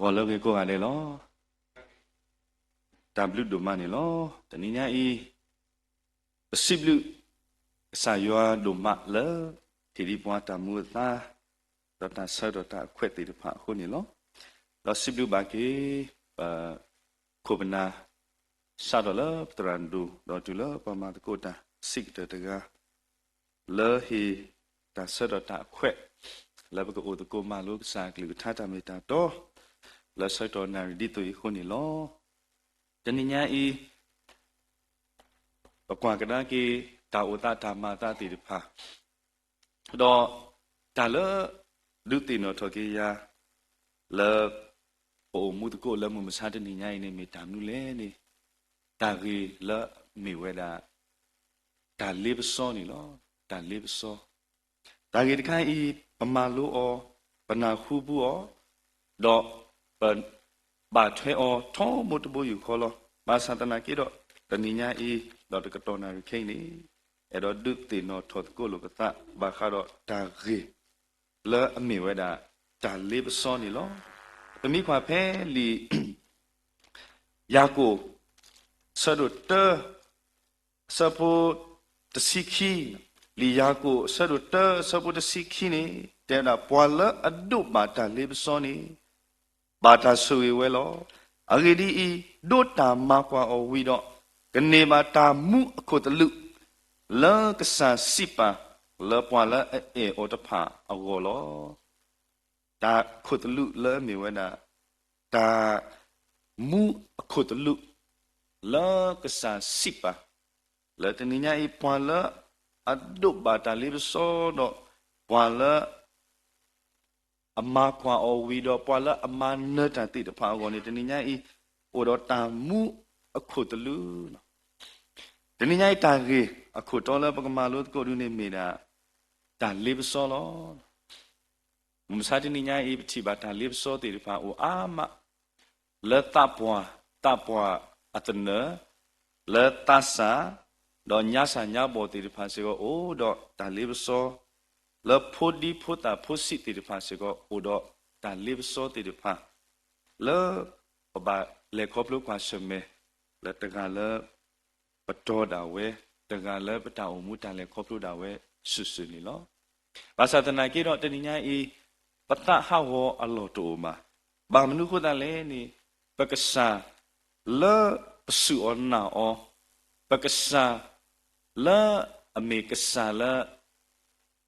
ဂီၤလၢအဂ့ၤကိးဂၤဒဲးလီၤ. တၢ်ဘျုးဒိၣ်မးန့ၣ်လီၤ. တနံၤညါအံၤ ပစံးဘျုးကစၢ်ယွၤဒိၣ်မးလၢ ဟ့ၣ်ဒံးပှၤတၢ်မူအသါ ဒီးတၢ်ဆၢကတီၢ်တၢ်အခွဲးသ့ၣ်တဖၣ်အဃိန့ၣ်လီၤ. ဒီးစံးဘျုးဘၣ်က့ၤ ပ ခိၣ်ပနၢ် စးထီၣ်လၢပသရၣ်ဒိၣ် ဒီးတုၤလၢပှၤမၤသကိးတၢ်စံးကတၢၢ်တဂၤ လၢဟ့ၣ်တၢ်ဆၢကတီၢ်တၢ်အခွဲး လၢပကအိၣ်သကိးမၤလိကစၢ်အကလုၢ်ကထါတၢ်မ့ၢ်တၢ်တီ လၢဆၢကတီၢ်နၣ်ရံၣ်ဒ်သိးအံၤအဃိန့ၣ်လီၤ. တနံၤညါအံၤ ပကွၢ်ကဒါက့ၤ တၢ်အိၣ်သးတၢ်မၤအသးသ့ၣ်တဖၣ် ဒီးတၢ်လၢဒုးသ့ၣ်နီၣ်ထီၣ်က့ၤယၤ လၢပအိၣ်မူသကိးလၢမုၢ်မဆါတနံၤညါအံၤန့ၣ် မ့ၢ်တၢ်မနုၤလဲၣ်န့ၣ် တၢ်ဂ့ၢ်လၢမ့ၢ်ဝဲဒၣ် တၢ်လ့ပစီန့ၣ်လီၤ. တၢ်လ့ပစီ တၢ်ဂ့ၢ်တခါအံၤ ပမၤလိအီၤ, ပနၢ်ဟူဘူးအီၤ, ဒီးပဘၣ်ထွဲအီၤထီဘိတဘိယူၢ်ဃီလီၤ. ဘၣ်ဆၣ်သနာ်က့ဒီး တနံၤညါအံၤ ဒီးတကတီၢ်နၣ်ရံၣ်ခဲအံၤန့ၣ် အဲၣ်ဒိးဒုးသ့ၣ်နီၣ်ထီၣ်သကိးလိာ်ပသး ဘၣ်ဃးဒီးတၢ်ဂ့ၢ်လၢအမ့ၢ်ဝဲဒၣ် တၢ်လ့ပစီန့ၣ်လီၤ. ပမ့ၢ်ကွၢ်ဖဲလံာ် ယၤကိာ် အဆၢဒိၣ်တၢ အဆၢဖိတဆံခံ, လံာ်ယၤကိာ် အဆၢဒိၣ်တၢ အဆၢဖိတဆံခံန့ၣ် တဲဝဲဒၣ် ပှၤလၢအဒိးဘၣ်တၢ်လ့ပစီန့ၣ် ဘၣ်တၢ်ဆိၣ်ဂ့ၤဝဲလီၤ. အဂ့ၢ်ဒ်အံၤ, ဒိးတၢ်မၤကွၢ်အီၤဝံၤဒီး ကန့ၢ်ဘၣ်တၢ်မူအခိၣ်သလုး လၢကစၢ်စံးပာ် လၢပှၤလၢအအဲၣ်အီၤတဖၣ်အဂီၢ်လီၤ. တၢ်ခိၣ်သလုးလၢအမ့ၢ်ဝဲဒၣ် တၢ်မူအခိၣ်သလုး လၢကစၢ်စံးပာ် လၢတနံၤညါအံၤ ပှၤလၢအဒိးဘၣ်တၢ်လ့ပစီဒီး ပှၤလၢအမၤကွၢ်အီၤဝံၤဒီး ပှၤလၢအမၤနၢၤတၢ်သ့ၣ်တဖၣ်အဂီၢ်န့ၣ် တနံၤညါအံၤ အိၣ်ဒီးတၢ်မူအခိၣ်သလုးလီၤ. တနံၤညါအံၤတၢ်ဂ့ၢ်အခိၣ်တီလၢပကမၤလိသကိးဒုးန့ၣ်မ့ၢ်ဒၣ် တၢ်လ့ပစီလီၤ. မုၢ်မဆါတနံၤညါအံၤ ပထံၣ်ဘၣ်တၢ်လ့ပစီသ့ၣ်တဖၣ်အိၣ်အါမး လၢသးပှၢ်, သးပှၢ်အသနၢၣ်, လၢသးစၢ်, ဒီးညါစၢ်ညါဘီၣ်သ့ၣ်တဖၣ်စ့ၢ်ကီး အိၣ်ဒီးတၢ်လ့ပစီ, လၢဖိဒံဖိသၣ်ဖိဆံးသ့ၣ်တဖၣ်စ့ၢ်ကီး အိၣ်ဒီးတၢ်လ့ပစီသ့ၣ်တဖၣ် လၢပဘၣ်လဲၤခီဖျိကွၢ်ဆၢၣ်မဲာ် လၢတဂၤလၢ ပတီၢ်ဒၣ်ဝဲ, တဂၤလၢပတၢ်အိၣ်မူတၢ်လဲၤခီဖျိဒၣ်ဝဲ စုာ်စုာ်န့ၣ်လီၤ. ဘၣ်ဆၣ်သနာ်က့ဒီး တနံၤညါအံၤ ပသးဟးဂီၤအလီၢ်တအိၣ်ဘၣ်. ဘၣ်မနုၤဃိသတးလဲၣ်န့ၣ် ပကစၢ်လၢပစူၢ်အီၤနာ်အီၤ, ပကစၢ်လၢအမ့ၢ်ကစၢ်လၢ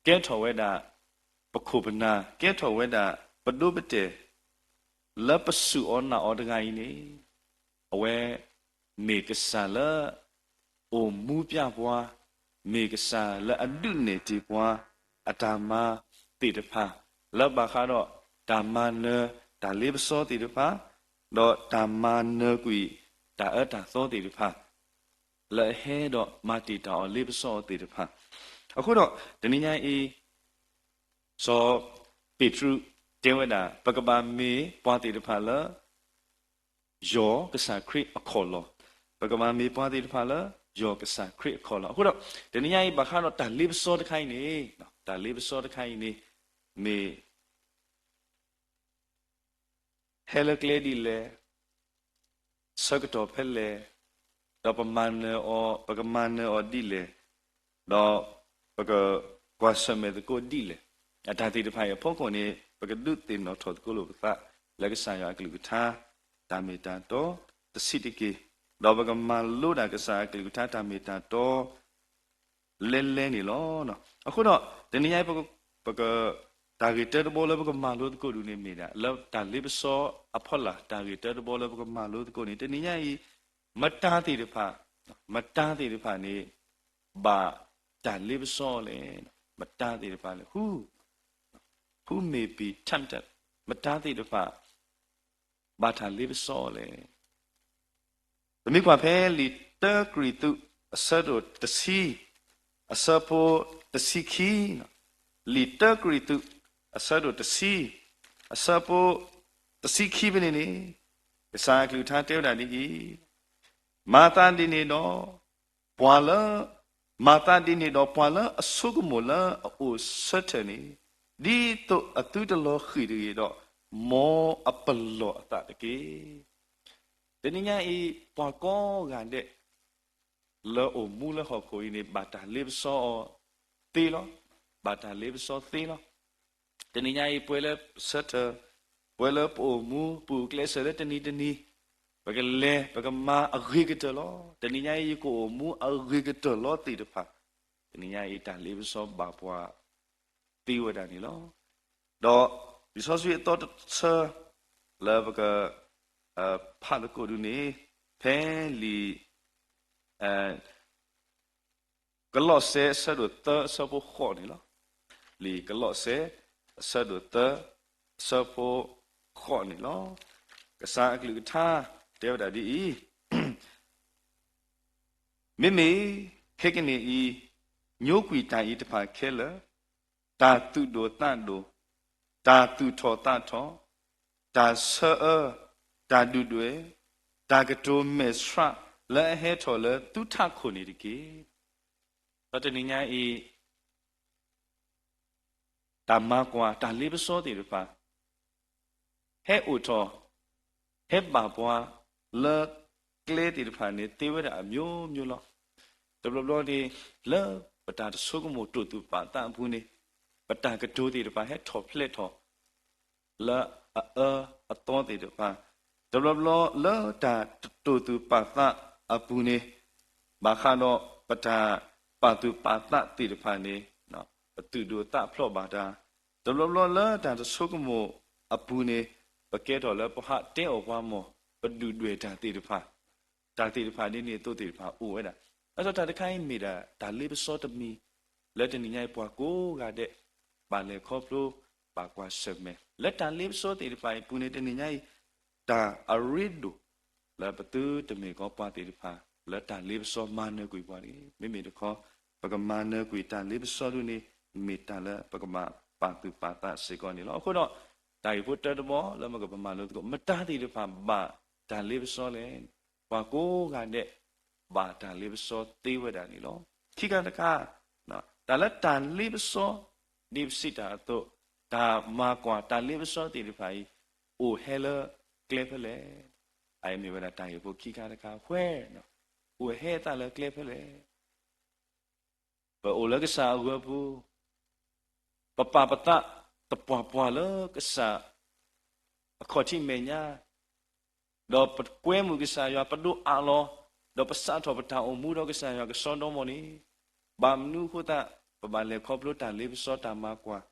ကဲထီၣ်ဝဲဒၣ် ပခိၣ်ပနၢ်, ကဲထီၣ်ဝဲဒၣ် ပဒိပတဲာ် လၢပစူၢ်အီၤနာ်အီၤတဂၤအံၤန့ၣ် အဝဲမ့ၢ်ကစၢ်လၢ အိၣ်မူပျၢ်ပှၤ, မ့ၢ်ကစၢ်လၢအဒုးနဲၣ်တ့ၢ်ပှၤ အတၢ်မၤသ့ၣ်တဖၣ် လၢဘၣ်ဃးဒီးတၢ်မၤနၢၤတၢ်လ့ပစီသ့ၣ်တဖၣ်, ဒီးတၢ်မၤနၢၤကွံာ်တၢ်အၢတၢ်သီသ့ၣ်တဖၣ် လၢအဟဲဒီးမၤတံာ်တာ်အီၤလ့ပစီအီၤသ့ၣ်တဖၣ်. အဃိဒီး တနံၤညါအံၤ စီၤပ့းတရူးတဲဝဲဒၣ် ပကဘၣ်မ့ၢ်ပှၤသ့ၣ်တဖၣ်လၢ ယီၢ်ကစၢ်ခရံာ်အခီၣ်လီၢ်, ပကဘၣ်မ့ၢ်ပှၤသ့ၣ်တဖၣ်လၢ ယီၢ်ကစၢ်ခရံာ်အခီၣ်လီၢ်. အဃိဒီး တနံၤညါအံၤ ဘၣ်ဃးဒီးတၢ်လ့ပစီတခါအံၤန့ၣ်, တၢ်လ့ပစီတခါအံၤန့ၣ် မ့ၢ် ဟဲလၢကျဲဒ်လဲၣ်, ဆၢကတီၢ်ဖဲလဲၣ်, ဒီးပမၤနၢၤအီၤ, ပကမၤနၢၤအီၤဒ်လဲၣ်, ဒီးပကကွၢ်ဆၢၣ်မဲာ်သကိးဒ်လဲၣ်, အတၢ်သ့ၣ်တဖၣ်အံၤအဖီခိၣ်န့ၣ် ပကဒုးသ့ၣ်နီၣ်ထီၣ်သကိးလိာ်ပသး လၢကစၢ်ယွၤအကလုၢ်ကထါ တၢ်မ့ၢ်တၢ်တီ တဆံးတက့ၢ်, ဒီးပကမၤလိဒၣ်ကစၢ်အကလုၢ်ကထါတၢ်မ့ၢ်တၢ်တီ လဲလဲန့ၣ်လီၤ. အဃိဒီး တနံၤညါအံၤ ပက တၢ်ဂ့ၢ်တၢတဘီလၢပကမၤလိသကိးဒုးန့ၣ်မ့ၢ်ဒၣ် လၢတၢ်လ့ပစီအဖီလာ် တၢ်ဂ့ၢ်တၢတဘီလၢပကမၤလိသကိးန့ၣ် တနံၤညါအံၤ မတၤသ့ၣ်တဖၣ်, မတၤသ့ၣ်တဖၣ်န့ၣ် ဘၣ်တၢ်လ့ပစီလဲၣ်, မတၤသ့ၣ်တဖၣ်လဲၣ်, who, who may be tempted, မတၤသ့ၣ်တဖၣ် ဘၣ်တၢ်လ့ပစီလဲၣ်. ပမ့ၢ်ကွၢ်ဖဲလံာ်တၢကရံၣ်သူး အဆၢဒိၣ်တဆံ, အဆၢဖိတဆံခံ, လံာ်တၢကရံၣ်သူး အဆၢဒိၣ်တဆံ, အဆၢဖိတဆံခံဖဲန့ၣ်န့ၣ် ကစၢ်အကလုၢ်ကထါတဲဝဲဒၣ်ဒ်အံၤ, မၤသးဒ်န့ၣ်ဒီး ပှၤလၢ မၤသးဒ်န့ၣ်ဒီးပှၤလၢအဆိကမိၣ်လၢအအိၣ်ဆၢထၢၣ်န့ၣ်, ဒ်သိးအသုတလီၤဃံၣ်တဂ့ၤဒီး မ်အပလီၢ်အသးတက့ၢ်. တနံၤညါအံၤ ပှၤကိးဂၤဒဲး လၢအိၣ်မူလၢဟီၣ်ခိၣ်အံၤန့ၣ် ဘၣ်တၢ်လ့ပစီအီၤသ့လီၤ. ဘၣ်တၢ်လ့ပစီသ့လီၤ. တနံၤညါအံၤ ပှဲၤလၢဆၢထၢၣ်, ပှဲၤလၢပအိၣ်မူ ပအိၣ်ကျဲးစၢးလၢတနံၤတနံၤ, ပကလဲၤ ပကမၤအဂ့ၤကတၢၢ်လီၤ. တနံၤညါအံၤ ယကအိၣ်မူအဂ့ၤကတၢၢ်လီၤသ့ၣ်တဖၣ်, တနံၤညါအံၤ တၢ်လ့ပစီဘၣ်ပှၤသ့ဝဲဒၣ်န့ၣ်လီၤ. ဒီးလံာ်စီဆှံအသီတဆၢ လၢပက ဖးသကိးဒုန့ၣ် ဖဲလံာ် ကလီးစဲအဆၢဒိၣ်သၢအဆၢဖိဃိးန့ၣ်လီၤ. လံာ်ကလီးစဲ အဆၢဒိၣ်သၢ အဆၢဖိဃိးန့ၣ်လီၤ. ကစၢ်အကလုၢ်ကထါ တဲဝဲဒၣ်ဒ်အံၤ, မ့မ့ၢ်ခဲကနံၣ်အံၤ ညိကွံာ်တၢ်အံၤတဖၣ်ခဲလၢာ်, တၢ်သူၣ်ဒိၣ်သးဒိၣ်, တၢ်သူၣ်ထီၣ်သးထီၣ်, တၢ်ဆၢအၢ, တၢ်ဒုၣ်ဒွဲၣ်, တၢ်ကတိၤမဲာ်ဆှးလၢအဟဲထီၣ်လၢသုထးခိၣ်န့ၣ်တက့ၢ်. ဒီးတနံၤညါအံၤ တၢ်မၤကွၢ်တၢ်လ့ပစီသ့ၣ်တဖၣ် ဟဲအိၣ်ထီၣ် ဟဲဘၣ်ပှၤလၢကျဲသ့ၣ်တဖၣ်န့ၣ် သ့ဝဲဒၣ်အမျိုးမျိုးလီၤ. တဘျီဘျီန့ၣ် လၢပတၢ်တဆိကမိၣ်တိာ်သူၣ်ပာ်သးအပူၤန့ၣ် ပတၢ်ကတိၤသ့ၣ်တဖၣ်ဟဲထီၣ်ဖျဲးထီၣ် လၢအအၢအသီသ့ၣ်တဖၣ်, တဘျီဘျီလၢတၢ်တတိာ်သူၣ်ပာ်သးအပူၤန့ၣ် ဘၣ်ဃးဒီးပတၢ်ပာ်သူၣ်ပာ်သးသ့ၣ်တဖၣ်န့ၣ် ပသူၣ်ဒိၣ်သးဖျိးဘၣ်တၢ်, တဘျီဘျီလၢတၢ်တဆိကမိၣ်အပူၤန့ၣ် ပကဲထီၣ်လၢပဟးတဲအီၣ်ပှၤမီၢ် ပဒုၣ်ဒွဲၣ်တၢ်သ့ၣ်တဖၣ်, တၢ်သ့ၣ်တဖၣ်ဒ်န့ၣ်အသိးသ့ၣ်တဖၣ်အိၣ်ဝဲဒၣ်. အသိးတၢ်တခါအံၤမ့ၢ်ဒၣ်တၢ်လ့ပစီတမံၤ လၢတနံၤညါအံၤပှၤကိးဂၤဒဲး ဘၣ်လဲၤခီဖျိ ဘၣ်ကွၢ်ဆၢၣ်မဲာ် လၢတၢ်လ့ပစီသ့ၣ်တဖၣ်အံၤပူၤန့ၣ် တနံၤညါအံၤ တၢ်အရ့ဒိၣ် လၢပသုတမ့ၢ်ကီးပှၤသ့ၣ်တဖၣ် လၢတၢ်လ့ပစီမၤနၢၤကွံာ်ပှၤတဂ့ၤ. မ့မ့ၢ်တခီ ပကမၤနၢၤကွံာ်တၢ်လ့ပစီဒ်န့ၣ် မ့ၢ်တၢ်လၢပကဘၣ်ပာ်သူၣ်ပာ်သးစ့ၢ်ကီးန့ၣ်လီၤ. အဃိဒီး တၢ်ဂ့ၢ်ဖိတၢတဘီလၢမ့ၢ်ကပမၤလိသကိး မတၤသ့ၣ်တဖၣ်ဘၣ်တၢ်လ့ပစီလဲၣ်. ပှၤကိးဂၤဒဲး ဘၣ်တၢ်လ့ပစီသ့ဝဲဒၣ်န့ၣ်လီၤ. ခံခါတခါ တၢ်လၢတၢ်လ့ပစီ ဒ်ပစံးတၢ်အသိး တၢ်မၤကွၢ်တၢ်လ့ပစီသ့ၣ်တဖၣ်အံၤ အိၣ်ဟဲလၢကျဲဖဲလဲၣ်. အအံၤမ့ၢ်ဝဲဒၣ်တၢ်ဂ့ၢ်ဖိခံခါတခါ ဝဲ အိၣ်ဟဲအသးလၢကျဲဖဲလဲၣ်. ပအိၣ်လၢကစၢ်အဂီၤပူၤ ပပာ်ပသးသပှၢ်ပှၢ်လၢကစၢ်အခီၣ်ထံးမဲာ်ညါ, ဒီးပကွဲမုာ်ကစၢ်ယွၤ ပဒိးအးလီၤ, ဒီးပစးထီၣ်ပတၢ်အိၣ်မူဒီးကစၢ်ယွၤကစီဒီမီၢ်န့ၣ်, ဘၣ်မနုၤအဃိသတး ပဘၣ်လဲၤခီဖျိတၢ်လ့ပစီတၢ်မၤကွၢ်,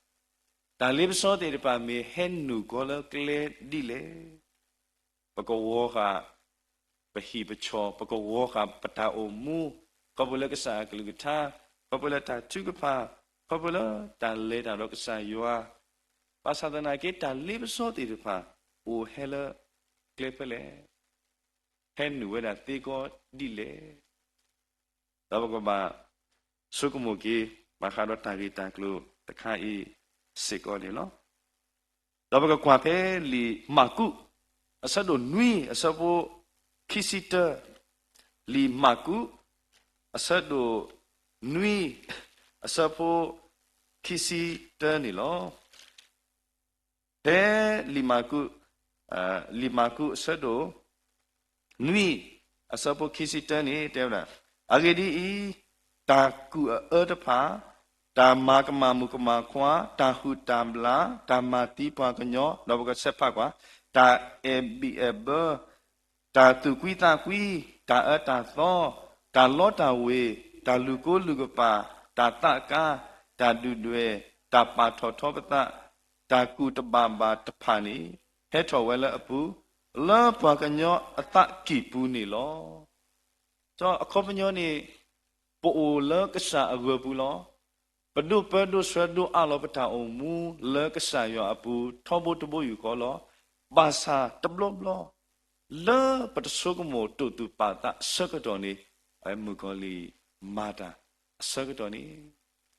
တၢ်လ့ပစီသ့ၣ်တဖၣ်မ့ၢ်ဟဲနုာ်ကီးလၢကျဲဒ်လဲၣ်. ပကဝီၤဃာ် ပဟံၣ်ပဆီၣ်, ပကဝီၤဃာ်ပတၢ်အိၣ်မူ, ခီဖျိလၢကစၢ်အကလုၢ်ကထါ, ခီဖျိလၢတၢ်ထုကဖၣ်, ခီဖျိလၢတၢ်လဲၤတၢ်ဒီးကစၢ်ယွၤ, ဘၣ်ဆၣ်သနာ်က့ တၢ်လ့ပစီသ့ၣ်တဖၣ် အိၣ်ဟဲလၢကျဲဖဲလဲၣ်, ဟဲနုာ်ဝဲဒၣ်သ့ကီးဒ်လဲၣ်. ဒီးပကဘၣ်ဆိကမိၣ်က့ၤ ဘၣ်ဃးဒီးတၢ်ဂ့ၢ်တၢ်ကျိၤတခါအံၤစ့ၢ်ကီးန့ၣ်လီၤ. ဒီးပကကွၢ်ဖဲလံာ်မၢ်ကူး အဆၢဒိၣ်နွံ အဆၢဖိခံဆံတၢ, လံာ်မၢ်ကူး အဆၢဒိၣ်နွံ အဆၢဖိခံဆံတၢန့ၣ်လီၤ. ဖဲလံာ်မၢ်ကူး, လံာ်မၢ်ကူးအဆၢဒိၣ်နွံ အဆၢဖိခံဆံတၢန့ၣ် တဲဝဲဒၣ်, အဂ့ၢ်ဒ်အံၤ, တၢ်ကူၣ်အအၢတဖၣ်, တၢ်မၤကမၣ်မုၣ်ကမၣ်ခွါ, တၢ်ဟုၣ်တၢ်ဘျၣ်, တၢ်မၤသံပှၤကညီ, ဒီးပကဆဲးဖးကွၢ်, တၢ်အဲၣ်ဘံၣ်အဲၣ်ဘၢ, တၢ်သူၣ်ကွံသးကွံ, တၢ်အၢတၢ်သီ, တၢ်လီတၢ်ဝ့ၤ, တၢ်လူၤကိလူၤကပာ်, တၢ်သးကါ, တၢ်ဒုၣ်ဒွဲၣ်, တၢ်ပာ်ထီၣ်ထီပသး, တၢ်ကူၣ်တဘၣ်ဘၣ်တဖၣ်န့ၣ် ဟဲထီၣ်ဝဲလၢအပူၤ, လၢပှၤကညီအသးကံၢ်ပူၤန့ၣ်လီၤ. ဒီးအခီပညီန့ၣ် ပအိၣ်လၢကစၢ်အဂီၤပူၤလီၤ. ပဒိၣ်ပၢဒိၣ်ဆှၢဒိၣ်အးလီၤပတၢ်အိၣ်မူလၢကစၢ်ယွၤအပူၤ ထီဘိတဘိယူၢ်ဃီလီၤ. ဘၣ်ဆၣ်တဘျီဘျီ လၢပတဆိကမိၣ်တိာ်သူၣ်ပာ်သးအဆၢကတီၢ်န့ၣ် မုၣ်ကီၤလံၢ်မၤတၢ်အဆၢကတီၢ်န့ၣ်,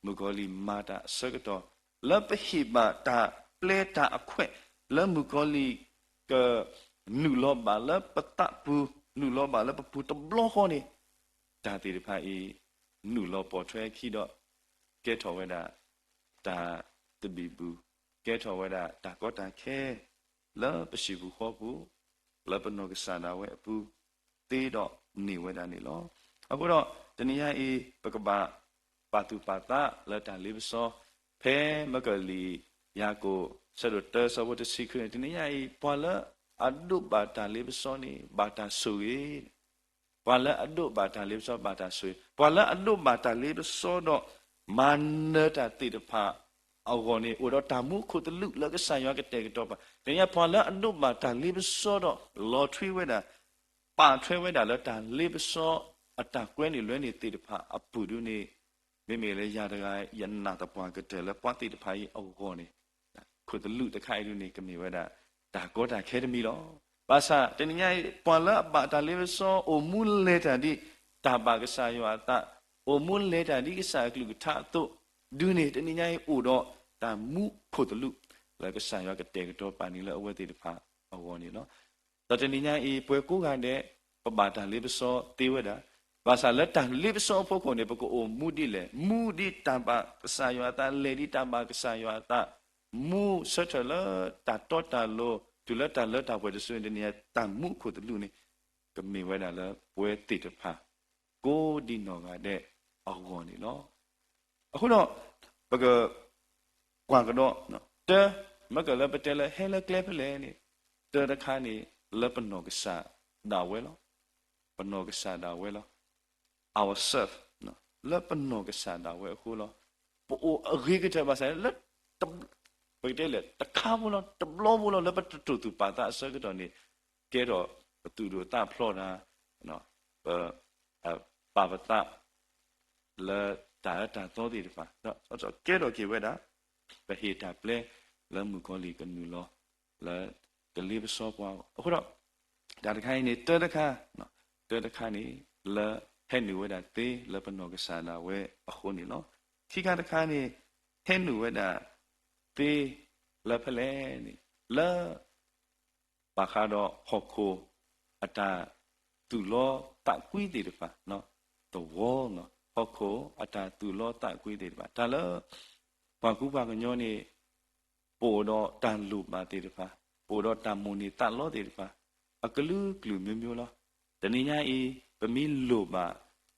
မုၣ်ကီၤလံၢ်မၤတၢ်အဆၢကတီၢ် လၢပဟ့ၣ်ဘၣ်တၢ်ပျဲတၢ်အခွဲး လၢမုၣ်ကီၤလံၢ်က နုာ်လီၤဘၣ်လၢပသးပူၤ, နုာ်လီၤဘၣ်လၢပပူၤတဘျီဃီန့ၣ်, တၢ်သ့ၣ်တဖၣ်အံၤ နုာ်လီၤပိာ်ထွဲခံဒီး ကဲထီၣ်ဝဲဒၣ် တၢ်သဘံၣ်ဘုၣ်, ကဲထီၣ်ဝဲဒၣ်တၢ်ကီတၢ်ခဲ, လၢပဟံၣ်ပူၤဃီပူၤ, လၢပနီၢ်ကစၢ်ဒၣ်ဝဲအပူၤ, သ့ဒီးန့ၢ်ဝဲဒၣ်န့ၣ်လီၤ. အဃိဒီး တနံၤညါအံၤ ပကဘၣ်ပာ်သူၣ်ပာ်သးလၢတၢ်လ့ပစီ, ဖဲမကလံာ်ယၤကိာ် ဆၢဒိၣ်တၢ ဆၢဖိတဆံခွံန့ၣ်, တနံၤညါအံၤ ပှၤလၢအဒိးဘၣ်တၢ်လ့ပစီန့ၣ် ဘၣ်တၢ်ဆိၣ်ဂ့ၤ ပှၤလၢအဒိးဘၣ်တၢ်လ့ပစီဘၣ်တၢ်ဆိၣ်ဂ့ၤ, ပှၤလၢအဒိးဘၣ်တၢ်လ့ပစီဒီး မၤနၢၤတၢ်သ့ၣ်တဖၣ်အဂီၢ်န့ၣ် အိၣ်ဒီးတၢ်မူခိၣ်သလုးလၢကစၢ်ယွၤကတဲာ်ကတီၤပာ်. တနံၤညါ ပှၤလၢအဒိးဘၣ်တၢ်လ့ပစီဒီး လီၤထွံဝဲဒၣ်, ပာ်ထွဲဝဲဒၣ်လၢတၢ်လ့ပစီအတၢ်ကွဲန့ၢ်လွဲန့ၢ်သ့ၣ်တဖၣ်အပူၤဒုန့ၣ်, မ့မ့ၢ်လၢယၤတဂၤ ယနာ်သပှၢ်ကတၢၢ်လၢပှၤသ့ၣ်တဖၣ်အံၤအဂီၢ်န့ၣ် ခိၣ်သလုးတခါအံၤဒုန့ၣ် ကမ့ၢ်ဝဲဒၣ် တၢ်ကီတၢ်ခဲတမံၤလီၤ. ဘၣ်ဆၣ်တနံၤညါအံၤ ပှၤလၢအဘၣ်တၢ်လ့ပစီ အိၣ်မူလဲၤတၢ်ဒ်တၢ်ဘၣ်ကစၢ်ယွၤအသး, အိၣ်မူလဲၤတၢ်ဒ်ကစၢ်အကလုၢ်ကထါအသိးဒုန့ၣ် တနံၤညါအံၤအိၣ်ဒီးတၢ်မူခိၣ်သလုး လၢကစၢ်ယွၤကတဲာ်ကတီၤပာ်န့ၣ်လၢအဝဲသ့ၣ်တဖၣ်အဂီၢ်န့ၣ်လီၤ. ဒီးတနံၤညါအံၤ ပှၤကိးဂၤဒဲး ပဘၣ်တၢ်လ့ပစီသ့ဝဲဒၣ်, ဘၣ်ဆၣ်လၢတၢ်လ့ပစီအဖီခိၣ်န့ၣ် ပကအိၣ်မူဒ်လဲၣ်, မူဒ်တၢ်ဘၣ်ကစၢ်ယွၤအသး, လဲၤဒ်တၢ်ဘၣ်ကစၢ်ယွၤအသး, မူဆၢထၢၣ်လၢတၢ်တီတၢ်လိၤ တုၤလၢတၢ်လၢတၢ်ပှဲၤတစုန့ၣ် တနံၤညါ တၢ်မူခိၣ်သလုးန့ၣ် ကမ့ၢ်ဝဲဒၣ်လၢပဝဲသ့ၣ်တဖၣ် ကိးဒံနီၢ်ဂၤဒဲးအဂီၢ်န့ၣ်လီၤ. အဃိဒီး ပကကွၢ်ကဒီး တၢ, မ့ၢ်ကလၢပတဲလၢဟဲလၢကျဲဖဲလဲၣ်န့ၣ်, တၢတခါန့ၣ် လၢပနီၢ်ကစၢ်ဒၣ်ဝဲလီၤ. ပနီၢ်ကစၢ်ဒၣ်ဝဲလီၤ. Ourself, လၢပနီၢ်ကစၢ်ဒၣ်ဝဲအဃိလီၤ. ပအိၣ်အဂ့ၤကတၢၢ်ဘၣ်ဆၣ်လၢ ပကတဲလဲၣ် တခါဖိလီၤ, တဘျီဖိလီၤ လၢပတတိာ်သူၣ်ပာ်သးအဆၢကတီၢ်န့ၣ် ကဲထီၣ်ပသူၣ်ဒိၣ်သးဖျိးတၢ်, ပ ပာ်ပသး လၢတၢ်အၢတၢ်သီသ့ၣ်တဖၣ်, ဒီးကဲထီၣ်က့ၤဝဲဒၣ် ပဟ့ၣ်တၢ်ပျဲလၢမုၣ်ကီၤလံၢ်ကနုာ်လီၤ လၢကလ့ပစီပှၤအဃိဒီး တၢ်တခါအံၤန့ၣ် တၢတခါ, တၢတခါန့ၣ် လၢဟဲနုာ်ဝဲဒၣ်သ့လၢပနီၢ်ကစၢ်ဒၣ်ဝဲအဃိန့ၣ်လီၤ. ခံခါတခါန့ၣ် ဟဲနုာ်ဝဲဒၣ်သ့လၢဖဲလဲၣ်န့ၣ် လၢ ဘၣ်ဃးဒီးဟီၣ်ခိၣ်အတၢ်သူၣ်လီသးကွံသ့ၣ်တဖၣ်, တဝီ, ဟီၣ်ခိၣ်အတၢ်သူၣ်လီသးကွံသ့ၣ်တဖၣ်, တၢ်လၢ ပှၤကူပှၤကညီန့ၣ် ပအိၣ်ဒီးတၢ်လိၣ်ဘၣ်သ့ၣ်တဖၣ်, ပအိၣ်ဒီးတၢ်မိၣ်န့ၢ်သးလီသ့ၣ်တဖၣ် အကလုာ်ကလုာ်မျိုးမျိုးလီၤ. တနံၤညါအံၤ ပမ့ၢ်လိၣ်ဘၣ်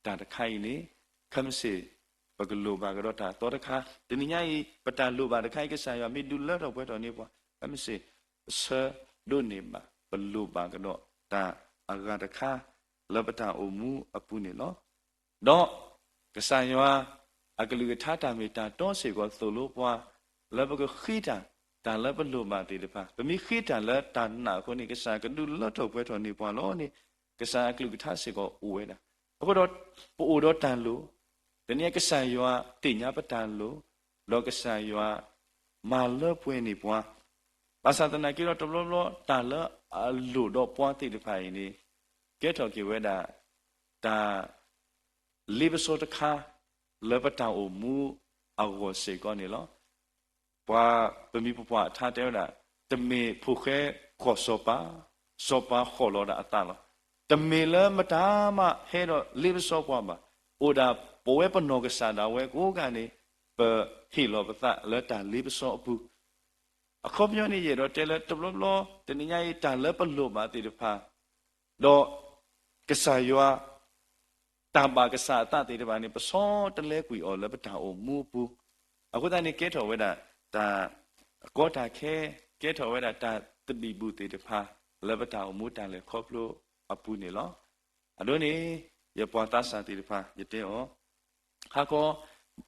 တၢ်တခါအံၤန့ၣ် ခဲမုၢ်ဆ့ၣ် ပကလိၣ်ဘၣ်ကဒီးတၢ်အသီတခါ, တနံၤညါအံၤ ပတၢ်လိၣ်ဘၣ်တခါအံၤ ကစၢ်ယွၤမ့ၢ်ဒုးလၢထီၣ်ပှဲၤထီၣ်န့ၢ်ပှၤ ခဲမုၢ်ဆ့ၣ် ပဆၢဒိးန့ၢ်ဘၣ် ပလိၣ်ဘၣ်ကဒီးတၢ်အဂၤတခါ လၢပတၢ်အိၣ်မူအပူၤန့ၣ်လီၤ. ဒီးကစၢ်ယွၤအကလုၢ်ကထါတၢ်မ့ၢ်တၢ်တီစ့ၢ်ကီးသိၣ်လိပှၤ လၢပကဃ့တၢ် တၢ်လၢပလိၣ်ဘၣ်သ့ၣ်တဖၣ်, ပမ့ၢ်ဃ့တၢ်လၢတၢ်နာ်အဃိန့ၣ် ကစၢ်ကဒုးလၢထီၣ်ပှဲၤထီၣ်န့ၢ်ပှၤလီၤန့ၣ် ကစၢ်အကလုၢ်ကထါစ့ၢ်ကီးအိၣ်ဝဲဒၣ်. အဃိဒီး ပအိၣ်ဒီးတၢ်လိၣ်, တနံၤအံၤကစၢ်ယွၤသ့ၣ်ညါပတၢ်လိၣ်, ဒီးကစၢ်ယွၤမၤလၢပှဲၤန့ၢ်ပှၤ, ဘၣ်ဆၣ်သနာ်က့ဒီးတဘျီဘျီ တၢ်လၢအလိၣ်ဒီးပှၤသ့ၣ်တဖၣ်အံၤန့ၣ် ကဲထီၣ်က့ၤဝဲဒၣ် တၢ် လ့ပစီတခါ လၢပတၢ်အိၣ်မူအဂီၢ်စ့ၢ်ကီးန့ၣ်လီၤ. ပှၤပမံၤပပှၢ်အထါတဲဝဲဒၣ်, တမ့ၢ်ဖိၣ်ဃဲဃီၣ်စီၤပၤ, စီၤပၤဃီၣ်လီၤဒၣ်အသးလီၤ. တမ့ၢ်လၢမတၤမးဟဲဒီးလ့ပစီပှၤဘၣ်. အိၣ်ဒၣ်ပဝဲပနီၢ်ကစၢ်ဒၣ်ဝဲကိးဂၤန့ၣ် ပဟ့ၣ်လီၤပသးလၢတၢ်လ့ပစီအပူၤ အခီပညီန့ၣ် ယအဲၣ်ဒိးတဲလၢတဘျီဘျီ တနံၤညါအံၤ တၢ်လၢပလိၣ်ဘၣ်သ့ၣ်တဖၣ် ဒီးကစၢ်ယွၤ တၢ်ဘၣ်ကစၢ်အသးသ့ၣ်တဖၣ်န့ၣ် ပဆီတလဲကွံာ်အီၤလၢပတၢ်အိၣ်မူအပူၤ, အဃိသတးန့ၣ် ကဲထီၣ်ဝဲဒၣ် တၢ်ကီတၢ်ခဲ, ကဲထီၣ်ဝဲဒၣ်တၢ်သဘံၣ်ဘုၣ်သ့ၣ်တဖၣ် လၢပတၢ်အိၣ်မူတၢ်လဲၤခီဖျိအပူၤန့ၣ်လီၤ. အဒိန့ၣ် ယပှၤသးစၢ်သ့ၣ်တဖၣ် ယတဲအီၤ ဟါခီ,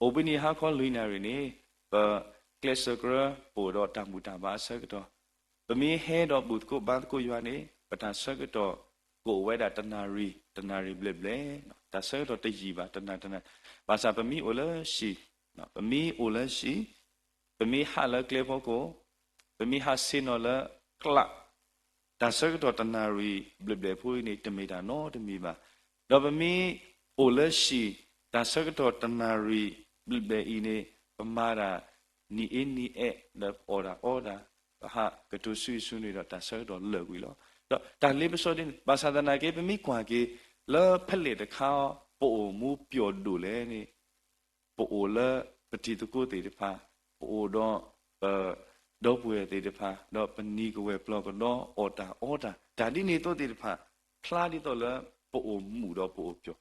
အိၣ်ဘှံးနံၤဟါခီလွံၢ်နၣ်ရံၣ်န့ၣ် ပကျဲးစၢးကြၢး ပအိၣ်ဒီးတၢ်ဘူၣ်တၢ်ဘါအဆၢကတီၢ်, ပမ့ၢ်ဟဲဒီးဘူၣ်သကိးဘါသကိးယွၤန့ၣ် ပတၢ်ဆၢကတီၢ်ကအိၣ်ဝဲဒၣ်တနၣ်ရံၣ် တနၣ်ရံၣ်ဘျဲၣ်ဘျဲၣ်, တၢ်ဆၢကတီၢ်တယံာ်ဘၣ် တနၣ်တနၣ်, ဘၣ်ဆၣ်ပမ့ၢ်အိၣ်လၢဟံၣ်, ပမ့ၢ်အိၣ်လၢဟံၣ်, ပမ့ၢ်ဟးလၢကျဲဖီခိၣ်, ပမ့ၢ်ဟးဆ့ၣ်နီၤလၢကျး တၢ်ဆၢကတီၢ်တနၣ်ရံၣ်ဘျဲၣ်ဘျဲၣ်ဖိအံၤန့ၣ် တမ့ၢ်တၢ်နီတမံၤဘၣ်. ဒီးပမ့ၢ်အိၣ်လၢဟံၣ် တၢ်ဆၢကတီၢ်တနၣ်ရံၣ်ဘျဲၣ်ဘျဲၣ်အံၤန့ၣ် ပမၤတၢ်နံၤအ့နံၤအဲး ဒီးပအီၣ်တၢ်အီတၢ် ပဟးကတိၤဆူၣ်ဆူၣ်န့ၣ်ဒီး တၢ်ဆၢကတီၢ်လၢာ်ကွံာ်လီၤ. ဒီးတၢ်လ့ပစီဒ်န့ၣ် ဘၣ်ဆၣ်သနာ်က့ ပမ့ၢ်ကွၢ်က့ၤ လၢဖဲလဲၣ်တခါ ပအိၣ်မူပျီၣ်ဒိၣ်လဲၣ်န့ၣ် ပအိၣ်လၢပတံၤသကိးသ့ၣ်တဖၣ်, ပအိၣ်ဒီးပ ဒီပုၢ်ဝဲၢ်သ့ၣ်တဖၣ် ဒီးပနံၤကဝဲၤပျီကဒီးအီၣ်တၢ်အီတၢ်, တၢ်ဒ်န့ၣ်အသိးသ့ၣ်တဖၣ် ဖျါဒ်သိးလၢပအိၣ်မူဒီးပအိၣ်ပျီၣ်,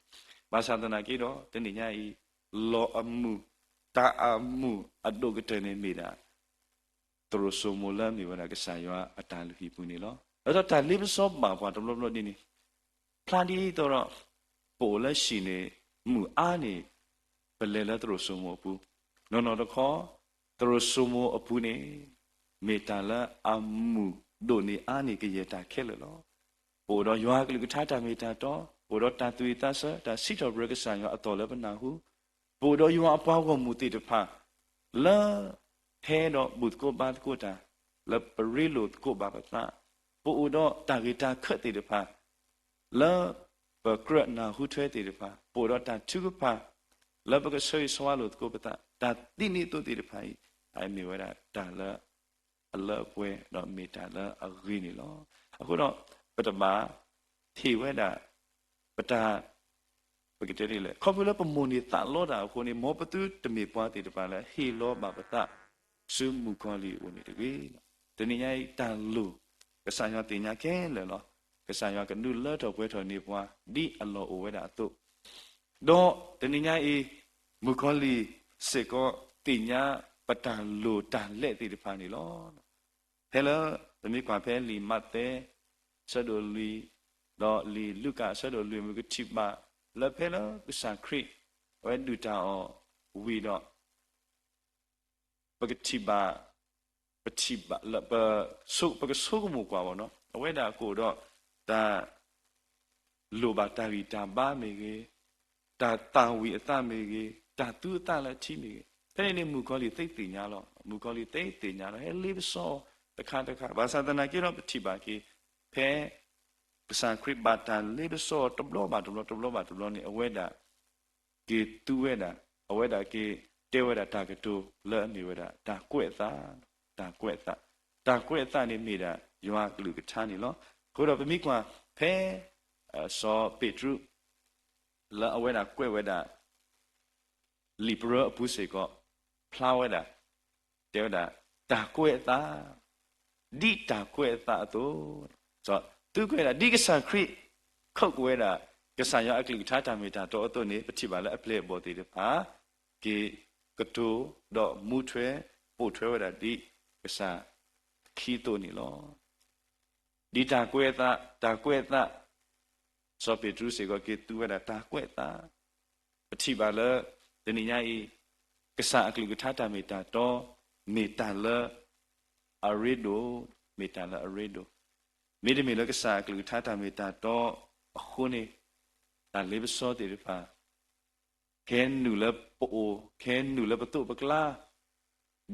ဘၣ်ဆၣ်သနာ်က့ဒီး တနံၤညါအံၤ လီၢ်အမုာ် တၢ်အမုာ်အဒိၣ်ကတၢၢ်န့ၣ်မ့ၢ်ဒၣ် သရိာ်စိမိၤလၢအမ့ၢ်ဝဲဒၣ်ကစၢ်ယွၤအတၢ်လုၢ်ဟံၣ်ပူၤန့ၣ်လီၤ. ဒီးတၢ်လ့ပစီဘၣ်ပှၤတဘျီဘျီဒ်န့ၣ် ဖျါဒ်သိးဒီး ပအိၣ်လၢဟံၣ်န့ၣ် မုာ်အါန့ၢ် ပလဲၤလၢသရိာ်စိမိၤအပူၤ, နီၢ်နီၢ်တခီ သရိာ်စိမိၤအပူၤန့ၣ် မ့ၢ်တၢ်လၢအမုာ်ဒိၣ်န့ၢ်အါန့ၢ်ကယဲၢ်တၢ်ခဲလၢာ်လီၤ. ပအိၣ်ဒီးယွၤအကလုၢ်ကထါတၢ်မ့ၢ်တၢ်တီ, ပအိၣ်ဒီးတၢ်သူၣ်ဝံၣ်သးဆၢ တၢ်စံးထီၣ်ပတြၢၤကစၢ်ယွၤအသီၣ်လၢပနၢ်ဟူ, ပအိၣ်ဒီးယွၤအပှၤဂီၢ်မုၢ်သ့ၣ်တဖၣ် လၢ ဟဲဒီးဘူၣ်သကိးဘါသကိးတၢ် လၢပရ့လိာ်သကိးဘၣ်ပသး, ပအိၣ်ဒီးတၢ်ဂ့ၢ်တၢ်ခၢၣ်သ့ၣ်တဖၣ် လၢပကြၢးနၢ်ဟူထွဲသ့ၣ်တဖၣ်, ပအိၣ်ဒီးတၢ်ထုကဖၣ် လၢပကဆၢဂ့ၤဆၢဝါလိာ်သကိးပသး, တၢ်ဒ်န့ၣ်အသိးသ့ၣ်တဖၣ်အံၤ အမ့ၢ်ဝဲဒၣ်တၢ်လၢ အလၢအပှဲၤ ဒီးမ့ၢ်တၢ်လၢအဂ့ၤန့ၣ်လီၤ. အဃိဒီး ပတဘၣ်ဟ့ၣ်ဝဲဒၣ် ပတၢ် ပကတဲဒ်လဲၣ် ခီဖျိလၢပမိၣ်န့ၢ်သးလီတၢ်အဃိန့ၣ် မ်ပသုတမ့ၢ်ပှၤသ့ၣ်တဖၣ်လၢဟ့ၣ်လီၤဘၣ်ပသး ဆူမုၣ်ကီၤလံၢ်အအိၣ်န့ၣ်တဂ့ၤ. တနံၤညါအံၤတၢ်လိၣ် ကစၢ်ယွၤသ့ၣ်ညါခဲလၢာ်လီၤ. ကစၢ်ယွၤကနုာ်လၢထီၣ်ပှဲၤထီၣ်န့ၢ်ပှၤ ဒ်အလီၢ်အိၣ်ဝဲဒၣ်အသိး ဒီးတနံၤညါအံၤ မုၣ်ကီၤလံၢ်စ့ၢ်ကီး သ့ၣ်ညါပတၢ်လိၣ်တၢ်လဲၣ်သ့ၣ်တဖၣ်န့ၣ်လီၤ. ဖဲလၢ ပမ့ၢ်ကွၢ်ဖဲလံာ်မးသဲ အဆၢဒိၣ်လွံၢ် ဒီးလံာ်လူၤကၣ်အဆၢဒိၣ်လွံၢ် မ့ၢ်ကထံၣ်ဘၣ် လၢဖဲလၢကစၢ်ခရံာ် အဝဲဒုၣ်တၢ်အီၣ်ဝံၤဒီး ပကထံၣ်ဘၣ် ပထံၣ်ဘၣ်လၢ ပ ပကဆိကမိၣ်ကွၢ်ဘၣ်နီၤ အဝဲဒၣ်ကအိၣ်ဒီး တၢ် လိၣ်ဘၣ်တၢ်ဂံၢ်တၢ်ဘါမ့ၢ်ဂ့ၤ, တၢ်သၣ်ဝံၤအသးမ့ၢ်ဂ့ၤ, တၢ်သူအသးလၢအထံမ့ၢ်ဂ့ၤ, ဖဲန့ၣ်န့ၣ် မုၣ်ကီၤလံၢ်သ့သ့ၣ်ညါလီၤ. မုၣ်ကီၤလံၢ်သ့သ့ၣ်ညါလီၤ ဟဲလ့ပစီတခါတခါ, ဘၣ်ဆၣ်သနာ်က့ဒီး ပထံၣ်ဘၣ်က့ၤ ဖဲ ကစၢ်ခရံာ်ဘၣ်တၢ်လ့ပစီတဘျီဘၣ်တဘျီ တဘျီဘၣ်တဘျီန့ၣ် အဝဲဒၣ် က့ၤသူဝဲဒၣ်, အဝဲဒၣ်က့ၤတဲဝဲဒၣ်တၢ်ကတိၤလၢအမ့ၢ်ဝဲဒၣ် တၢ်ကွဲးအသး, တၢ်ကွဲးအသး, တၢ်ကွဲးအသးန့ၣ်မ့ၢ်ဒၣ်ယွၤအကလုၢ်ကထါန့ၣ်လီၤ. အဃိဒီးပမ့ၢ်ကွၢ် ဖဲ စီၤပ့းတရူး လၢအဝဲဒၣ်ကွဲးဝဲဒၣ် လံာ်ပရၢအပူၤစ့ၢ်ကီး ဖျါဝဲဒၣ် တဲဝဲဒၣ် တၢ်ကွဲးအသး, ဒ်တၢ်ကွဲးအသးအသိး, သုကွဲးဒၣ် ဒ်ကစၢ်ခရံာ် ခိးကွံာ်ဝဲဒၣ် ကစၢ်ယွၤအကလုၢ်ကထါတၢ်မ့ၢ်တၢ်တီအသိးန့ၣ် ပထံၣ်ဘၣ်လၢအပျဲၢ်အဘီၣ်သ့ၣ်တဖၣ် က့ၤကတိၤဒီးမူထွဲ ပိာ်ထွဲဝဲဒၣ်ဒ်ကစၢ်အခံအသိးန့ၣ်လီၤ. ဒ်တၢ်ကွဲးအသး, တၢ်ကွဲးအသး, စီၤပ့းတရူးစ့ၢ်ကီးက့ၤသူဝဲဒၣ်တၢ်ကွဲးအသး, ပထံၣ်ဘၣ်လၢ တနံၤညါအံၤ ကစၢ်အကလုၢ်ကထါတၢ်မ့ၢ်တၢ်တီ မ့ၢ်တၢ်လၢ အရ့ဒိၣ်, မ့ၢ်တၢ်လၢအရ့ဒိၣ်, မ့တမ့ၢ်လၢကစၢ်အကလုၢ်ကထါတၢ်မ့ၢ်တၢ်တီအဃိန့ၣ် တၢ်လ့ပစီသ့ၣ်တဖၣ် ကဟဲနုာ်လၢပအိၣ်, ကဟဲနုာ်လၢပသိးပကျါ,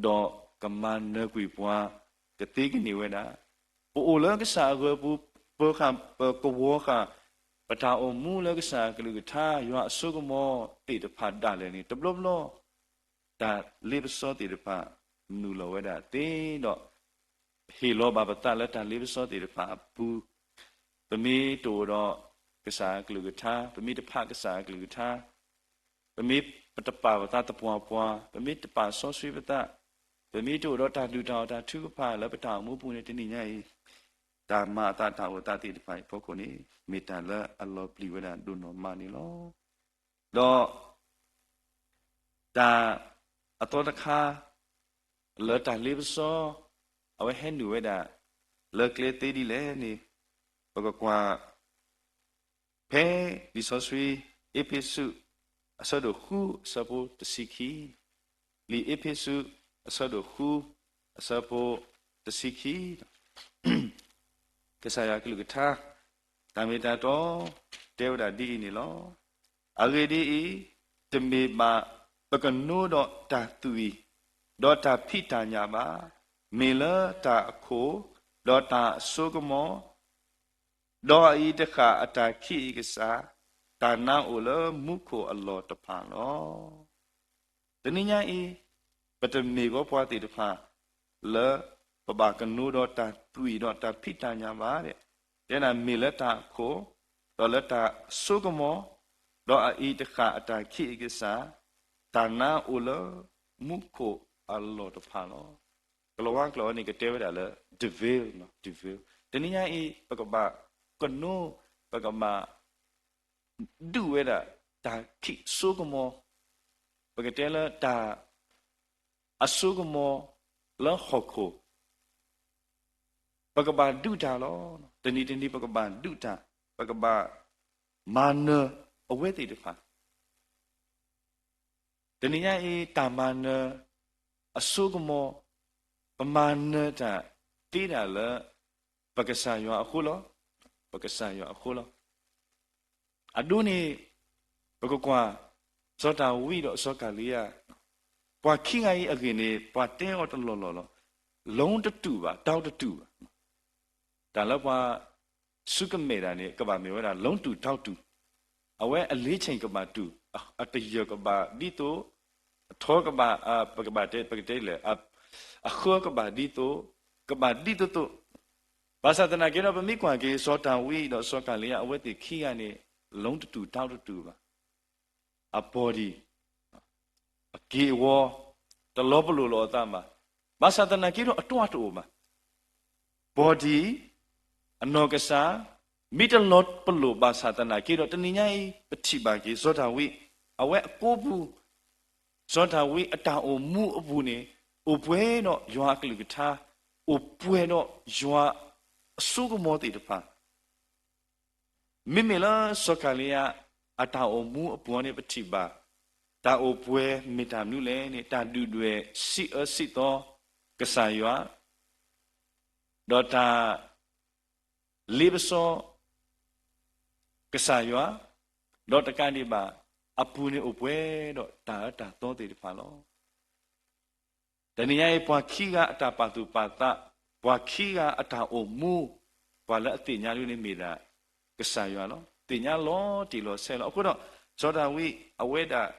ဒီးကမၤနၢၤကွံာ်ပှၤ ကသ့ကန့ၢ်ဝဲဒၣ်, ပအိၣ်လၢကစၢ်အဂီၤပူၤ ပၢဃာ် ပကဝီၤဃာ် ပတၢ်အိၣ်မူလၢကစၢ်အကလုၢ်ကထါ ယွၤအစိကမီၤသ့ၣ်တဖၣ်ဒၣ်လဲာ်န့ၣ် တဘျီဘျီ တၢ်လ့ပစီသ့ၣ်တဖၣ် နုာ်လီၤဝဲဒၣ်သ့ဒီး ဟ့ၣ်လီၤဘၣ်ပသးလၢတၢ်လ့ပစီသ့ၣ်တဖၣ်အပူၤ, ပမ့ၢ်တအိၣ်ဒီးကစၢ်အကလုၢ်ကထါ, ပမ့ၢ်တဖးကစၢ်အကလုၢ်ကထါ, ပမ့ၢ်ပတပာ်ပသးသပှၢ်ပှၢ်, ပမ့ၢ်တပာ်စီဆှံပသး, ပမ့ၢ်တအိၣ်ဒီးတၢ်ဒုၣ်တၢ်အီၣ်တၢ်ထုကဖၣ်လၢပတၢ်အိၣ်မူပူၤန့ၣ် တနံၤညါအံၤ တၢ်မၤအသးတၢ်အိၣ်သးသ့ၣ်တဖၣ်အံၤအဖီခိၣ်န့ၣ် မ့ၢ်တၢ်လၢအလီၤပျံၤဝဲဒၣ်ဒိၣ်နီၢ်မးန့ၣ်လီၤ. ဒီး တၢ်အသီတခါ လၢတၢ်လ့ပစီ အဝဲဟဲနုာ်ဝဲဒၣ် လၢကျဲသ့ဒ်လဲၣ်န့ၣ် ပကကွၢ် ဖဲလံာ်စီဆှံ အ့းဖ့းစူး အဆၢဒိၣ်ဃု အဆၢဖိတဆံခံ, လံာ်အ့းဖ့းစူး အဆၢဒိၣ်ဃု အဆၢဖိတဆံခံ ကစၢ်ယွၤအကလုၢ်ကထါ တၢ်မ့ၢ်တၢ်တီ တဲဝဲဒၣ်ဒ်အံၤန့ၣ်လီၤ. အဂ့ၢ်ဒ်အံၤ, တမ့ၢ်ဘၣ်ပကနိဒီးတၢ်သွံၣ် ဒီးတၢ်ဖံးတၢ်ညၣ်ဘၣ်, မ့ၢ်လၢတၢ်အခိၣ်, ဒီးတၢ်အစိကမီၤ, ဒီးအအံၤတဃၣ်အတၢ်ခံးအံၤကစၢ်, တၢ်နါအိၣ်လၢမူခိၣ်အလီၢ်တဖၣ်လီၤ. တနံၤညါအံၤ ပတမ့ၢ်ကီးပှၤသ့ၣ်တဖၣ် လၢပဘၣ်ကနိဒီးတၢ်သွံၣ်ဒီးတၢ်ဖံးတၢ်ညၣ်ဘၣ်, တဲဒၣ်မ့ၢ်လၢတၢ်အခိၣ်, ဒီးလၢတၢ်စိကမီၤ, ဒီးအအံၤတဃၣ်အတၢ်ခံးအံၤကစၢ်, တၢ်နါအိၣ်လၢမူခိၣ်အလီၢ်တဖၣ်လီၤ. ကလီၤဝါကျိာ်အံၤန့ၣ် ကတဲဝဲဒၣ်လၢ devil, devil. တနံၤညါအံၤ ပကဘၣ်ကနိ, ပကဘၣ် ဒုးဝဲဒၣ်တၢ်ခံးစိကမီၤ, ပကတဲလၢတၢ်အစိကမီၤလၢဟီၣ်ခိၣ်, ပကဘၣ်ဒုးတၢ်လီၤ. တနံၤတနံၤ ပကဘၣ်ဒုးတၢ်, ပကဘၣ်မၤနၢၤအဝဲသ့ၣ်တဖၣ်. တနံၤညါအံၤ တၢ်မၤနၢၤအစိကမီၤ, ပမၤနၢၤတၢ်သ့ဒၣ်လၢ ပကစၢ်ယွၤအဃိလီၤ. ပကစၢ်ယွၤအဃိလီၤ. အဒိန့ၣ် ပကကွၢ် စီၤဒၤဝံးဒီးစီၤကၤလံယါ, ပှၤခံဂၤအံၤအဂ့ၢ်န့ၣ် ပှၤတဲအီၤတလီၢ်လီၢ်လီၤ. လုံးတတူဘၣ်, ထောင့်တတူဘၣ်. တၢ်လၢပှၤစူးကမဲာ်တၢ်န့ၣ် ကဘၣ်မ့ၢ်ဝဲဒၣ် လုံးတူထောင့်တူ, အဝဲအလ့ဆ့ၣ်ကဘၣ်တူ, အတယၢၢ်ကဘၣ်ဒ်သိး, အထီကဘၣ်, ပကဘၣ်တဲ, ပကတဲလဲၣ်, အဃၢကဘၣ်ဒ်သိး, ကဘၣ်ဒ်သိးသိး. ဘၣ်ဆၣ်သနာ်က့ဒီး ပမ့ၢ်ကွၢ်က့ၤ စီၤဒၤဝံးဒီးစီၤကၤလံယါ အဝဲသ့ၣ်ခံဂၤန့ၣ် လုံးတတူထောင့်တတူဘၣ်. အ body အက့ၢ်အဂီၤ တလီၤပလိာ်လီၤအသးဘၣ်. ဘၣ်ဆၣ်သနာ်က့ဒီး အတၢ်တအိၣ်ဘၣ်. body အနီၢ်ကစၢ် မ့ၢ်တလီၤပလိာ်ဘၣ်ဆၣ်သနာ်က့ဒီး တနံၤညါအံၤ ပထံၣ်ဘၣ်က့ၤ စီၤဒၤဝံး အဝဲအကိာ်ပူၤ, စီၤဒၤဝံးအတၢ်အိၣ်မူအပူၤန့ၣ် အိၣ်ပှဲၤဒီးယွၤအကလုၢ်ကထါ, အိၣ်ပှဲၤဒီးယွၤအစိကမီၤသ့ၣ်တဖၣ် မ့မ့ၢ်လၢစီၤကၤလံယါ အတၢ်အိၣ်မူအပူၤန့ၣ် ပထံၣ်ဘၣ် တၢ်အိၣ်ပှဲၤမ့ၢ်တၢ်မနုၤလဲၣ်န့ၣ် တၢ်ဒုၣ်ဒွဲၣ်စံးအၢစံးသီကစၢ်ယွၤ, ဒီးတၢ်လ့ပစီ ကစၢ်ယွၤ, ဒီးတကးဒံးဘၣ် အပူၤန့ၣ်အိၣ်ပှဲၤဒီးတၢ်အၢတၢ်သီသ့ၣ်တဖၣ်လီၤ. တနံၤညါအံၤ ပှၤခံဂၤအတၢ်ပာ်သူၣ်ပာ်သး, ပှၤခံဂၤအတၢ်အိၣ်မူ, ပှၤလၢအသ့ၣ်ညါဒ်န့ၣ်မ့ၢ်ဒၣ် ကစၢ်ယွၤလီၤ. သ့ၣ်ညါလီၤတံၢ်လီၤဆဲးလီၤ. အဃိဒီး စီၤဒၤဝံး အဝဲဒၣ်